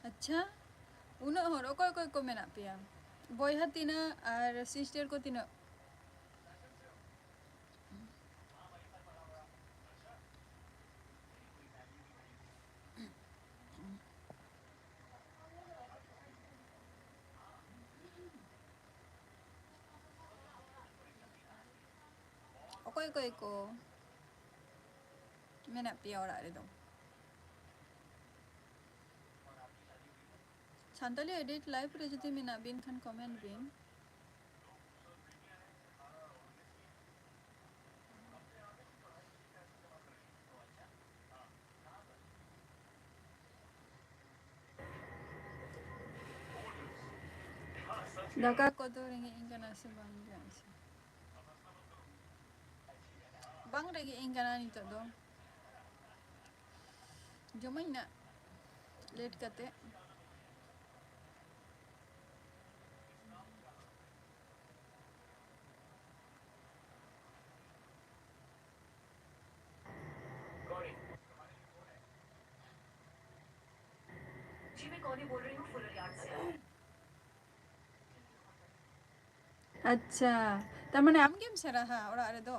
ᱟᱪᱪᱷᱟ, ᱩᱱᱟᱹᱜ ᱦᱚᱲ ᱚᱠᱚᱭ ᱚᱠᱚᱭ ᱠᱚ ᱢᱮᱱᱟᱜ ᱯᱮᱭᱟ? ᱵᱚᱭᱦᱟ ᱛᱤᱱᱟᱹᱜ ᱟᱨ ᱥᱤᱥᱴᱟᱨ ᱠᱚ ᱛᱤᱱᱟᱹᱜ? ᱚᱠᱚᱭ ᱚᱠᱚᱭ ᱠᱚ ᱢᱮᱱᱟᱜ ᱯᱮᱭᱟ ᱚᱲᱟᱜ ᱨᱮᱫᱚ? ᱥᱟᱱᱛᱟᱞᱤ ᱮᱰᱤᱴ ᱞᱟᱭᱤᱵᱷ ᱨᱮ ᱡᱩᱫᱤ ᱢᱮᱱᱟᱜ ᱵᱤᱱ ᱠᱷᱟᱱ ᱠᱚᱢᱮᱱᱴ ᱵᱤᱱ᱾ ᱫᱟᱠᱟ ᱠᱚᱫᱚ ᱨᱮᱸᱜᱮᱡ ᱤᱧ ᱠᱟᱱᱟ ᱥᱮ ᱵᱟᱝ? ᱵᱟᱝ ᱨᱮᱸᱜᱮᱡ ᱤᱧ ᱠᱟᱱᱟ ᱱᱤᱛᱚᱜ ᱫᱚ᱾ ᱡᱚᱢᱟᱹᱧ ᱱᱟᱜ ᱞᱮᱴ ᱠᱟᱛᱮ᱾ ᱟᱪᱪᱷᱟ, ᱛᱟᱨ ᱢᱟᱱᱮ ᱟᱢ ᱜᱮᱢ ᱥᱮᱬᱟᱦᱟ ᱚᱲᱟᱜ ᱨᱮᱫᱚ?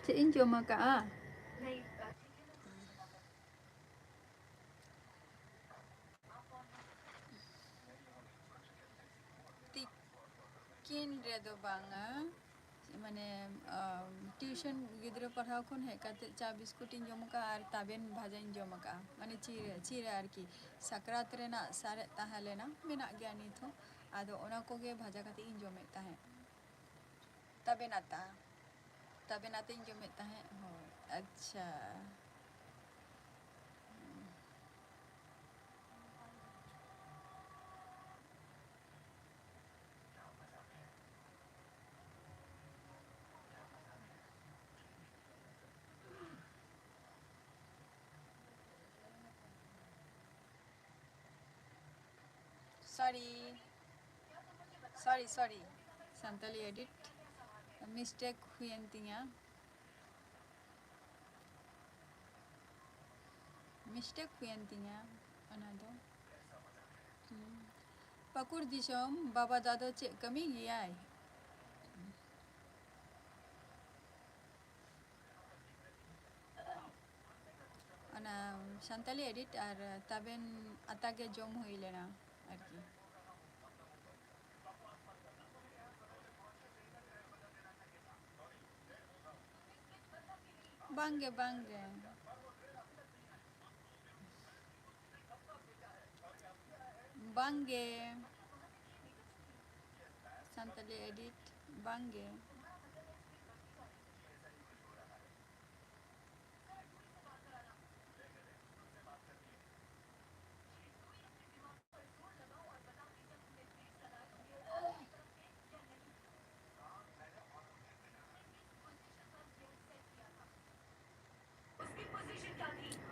ᱪᱮᱫ ᱤᱧ ᱡᱚᱢ ᱟᱠᱟᱜᱼᱟ? ᱟᱯᱚᱱ ᱛᱤᱠᱤᱱ ᱨᱮᱫᱚ ᱵᱟᱝᱟ, ᱢᱟᱱᱮ, ᱟᱢ, ᱴᱤᱭᱩᱥᱚᱱ ᱜᱤᱫᱽᱨᱟᱹ ᱯᱟᱲᱦᱟᱣ ᱠᱷᱚᱱ ᱦᱮᱡ ᱠᱟᱛᱮ ᱪᱟ ᱵᱤᱥᱠᱩᱴ ᱤᱧ ᱡᱚᱢ ᱟᱠᱟᱫᱼᱟ ᱟᱨ ᱛᱟᱵᱮᱱ ᱵᱷᱟᱡᱟᱧ ᱡᱚᱢ ᱟᱠᱟᱫᱼᱟ, ᱢᱟᱱᱮ ᱪᱤᱨᱟᱹ, ᱪᱤᱨᱟᱹ ᱟᱨᱠᱤ᱾ ᱥᱟᱠᱨᱟᱛ ᱨᱮᱱᱟᱜ ᱥᱟᱨᱮᱡ ᱛᱟᱦᱮᱸ ᱞᱮᱱᱟ, ᱢᱮᱱᱟᱜ ᱜᱮᱭᱟ ᱱᱤᱛ ᱦᱚᱸ, ᱟᱫᱚ ᱚᱱᱟ ᱠᱚᱜᱮ ᱵᱷᱟᱡᱟ ᱠᱟᱛᱮ ᱤᱧ ᱡᱚᱢᱮᱫ ᱛᱟᱦᱮᱸᱫ᱾ ᱛᱟᱵᱮᱱ ᱟᱛᱟ, ᱛᱟᱵᱮᱱ ᱟᱛᱟᱧ ᱡᱚᱢᱮᱫ ᱛᱟᱦᱮᱸᱫ᱾ ᱦᱳᱭ, ᱟᱪᱪᱷᱟ᱾ Sorry, sorry, sorry, Santali edit mistake ᱦᱩᱭᱮᱱ ᱛᱤᱧᱟ᱾ Mistake ᱦᱩᱭᱮᱱ ᱛᱤᱧᱟ ᱚᱱᱟ ᱫᱚ᱾ ᱦᱩᱸ᱾ ᱯᱟᱹᱠᱩᱲ ᱫᱤᱥᱚᱢ ᱵᱟᱵᱟ ᱫᱚ ᱟᱫᱚ ᱪᱮᱫ ᱠᱟᱹᱢᱤ ᱜᱮᱭᱟᱭ? ᱚᱱᱟ ᱥᱟᱱᱛᱟᱞᱤ edit ᱟᱨ ᱛᱟᱵᱮᱱ ᱟᱛᱟ ᱜᱮ ᱡᱚᱢ ᱦᱩᱭ ᱞᱮᱱᱟ ᱟᱨᱠᱤ᱾ ᱵᱟᱝᱜᱮ, ᱵᱟᱝᱜᱮ, ᱵᱟᱝᱜᱮ᱾ ᱥᱟᱱᱛᱟᱞᱤ edit ᱵᱟᱝᱜᱮ᱾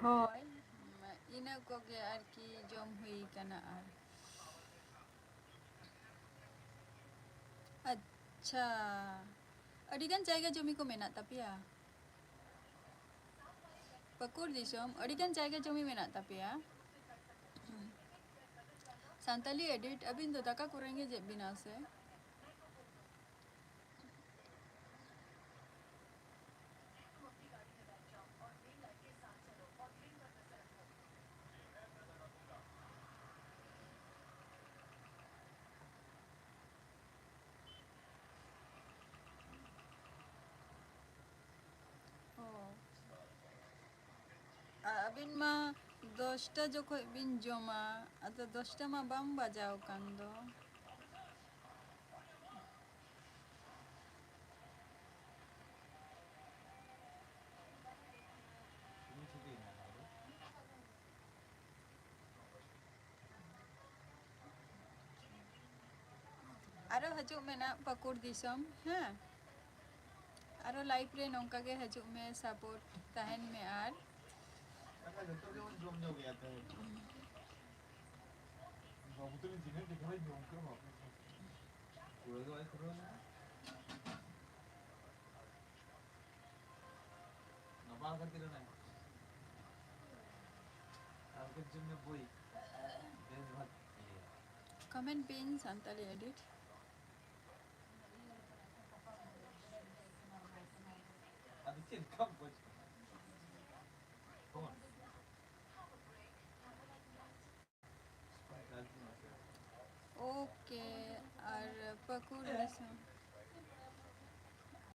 ᱦᱳᱭ, ᱤᱱᱟᱹ ᱠᱚᱜᱮ ᱟᱨᱠᱤ ᱡᱚᱢ ᱦᱩᱭ ᱠᱟᱱᱟ᱾ ᱟᱨ ᱟᱪᱪᱷᱟ, ᱟᱹᱰᱤᱜᱟᱱ ᱡᱟᱭᱜᱟ ᱡᱚᱢᱤ ᱠᱚ ᱢᱮᱱᱟᱜ ᱛᱟᱯᱮᱭᱟ? ᱯᱟᱹᱠᱩᱲ ᱫᱤᱥᱚᱢ, ᱟᱹᱰᱤᱜᱟᱱ ᱡᱟᱭᱜᱟ ᱡᱚᱢᱤ ᱢᱮᱱᱟᱜ ᱛᱟᱯᱮᱭᱟ᱾ ᱥᱟᱱᱛᱟᱞᱤ edit, ᱟᱹᱵᱤᱱ ᱫᱚ ᱫᱟᱠᱟ ᱠᱚ ᱨᱮᱸᱜᱮᱡᱮᱫ ᱵᱤᱱᱟ ᱥᱮ? ᱟᱹᱵᱤᱱ ᱢᱟ ᱫᱚᱥᱴᱟ ᱡᱚᱠᱷᱚᱡ ᱵᱤᱱ ᱡᱚᱢᱟ, ᱟᱫᱚ ᱫᱚᱥᱴᱟ ᱢᱟ ᱵᱟᱝ ᱵᱟᱡᱟᱣ ᱠᱟᱱ ᱫᱚ᱾ ᱟᱨᱚ ᱦᱤᱡᱩᱜ ᱢᱮ ᱱᱟᱜ ᱯᱟᱹᱠᱩᱲ ᱫᱤᱥᱚᱢ, ᱦᱮᱸ? ᱟᱨᱚ live ᱨᱮ ᱱᱚᱝᱠᱟ ᱜᱮ ᱦᱤᱡᱩᱜ ᱢᱮ, support ᱛᱟᱦᱮᱱ ᱢᱮ᱾ ᱟᱨ ᱫᱟᱠᱟ ᱡᱚᱛᱚ ᱜᱮᱵᱚᱱ ᱡᱚᱢ ᱧᱚᱜ ᱜᱮᱭᱟ ᱛᱚ᱾ ᱵᱟᱹᱵᱩ ᱛᱟᱹᱞᱤᱧ ᱛᱤᱱᱟᱹᱜ ᱴᱤᱯᱷᱤᱱ ᱡᱚᱢ ᱠᱮᱫᱟ ᱵᱟᱯᱨᱮ ᱵᱟᱯ᱾ ᱠᱩᱲᱟᱹ ᱜᱮ ᱵᱟᱭ ᱠᱩᱲᱟᱹᱣ ᱞᱮᱱᱟ᱾ ᱜᱟᱯᱟ ᱠᱷᱟᱹᱛᱤᱨ ᱚᱱᱮ ᱟᱨ ᱠᱤᱪᱷᱩ ᱫᱤᱱ ᱵᱳᱭ ᱵᱮᱥ ᱵᱷᱟᱜᱽ ᱤᱭᱟᱹ᱾ Comment ᱵᱤᱱ ᱥᱟᱱᱛᱟᱲᱤ edit᱾ ᱟᱫᱚ ᱪᱮᱫ ᱞᱮᱠᱟᱢ ᱵᱩᱡᱽ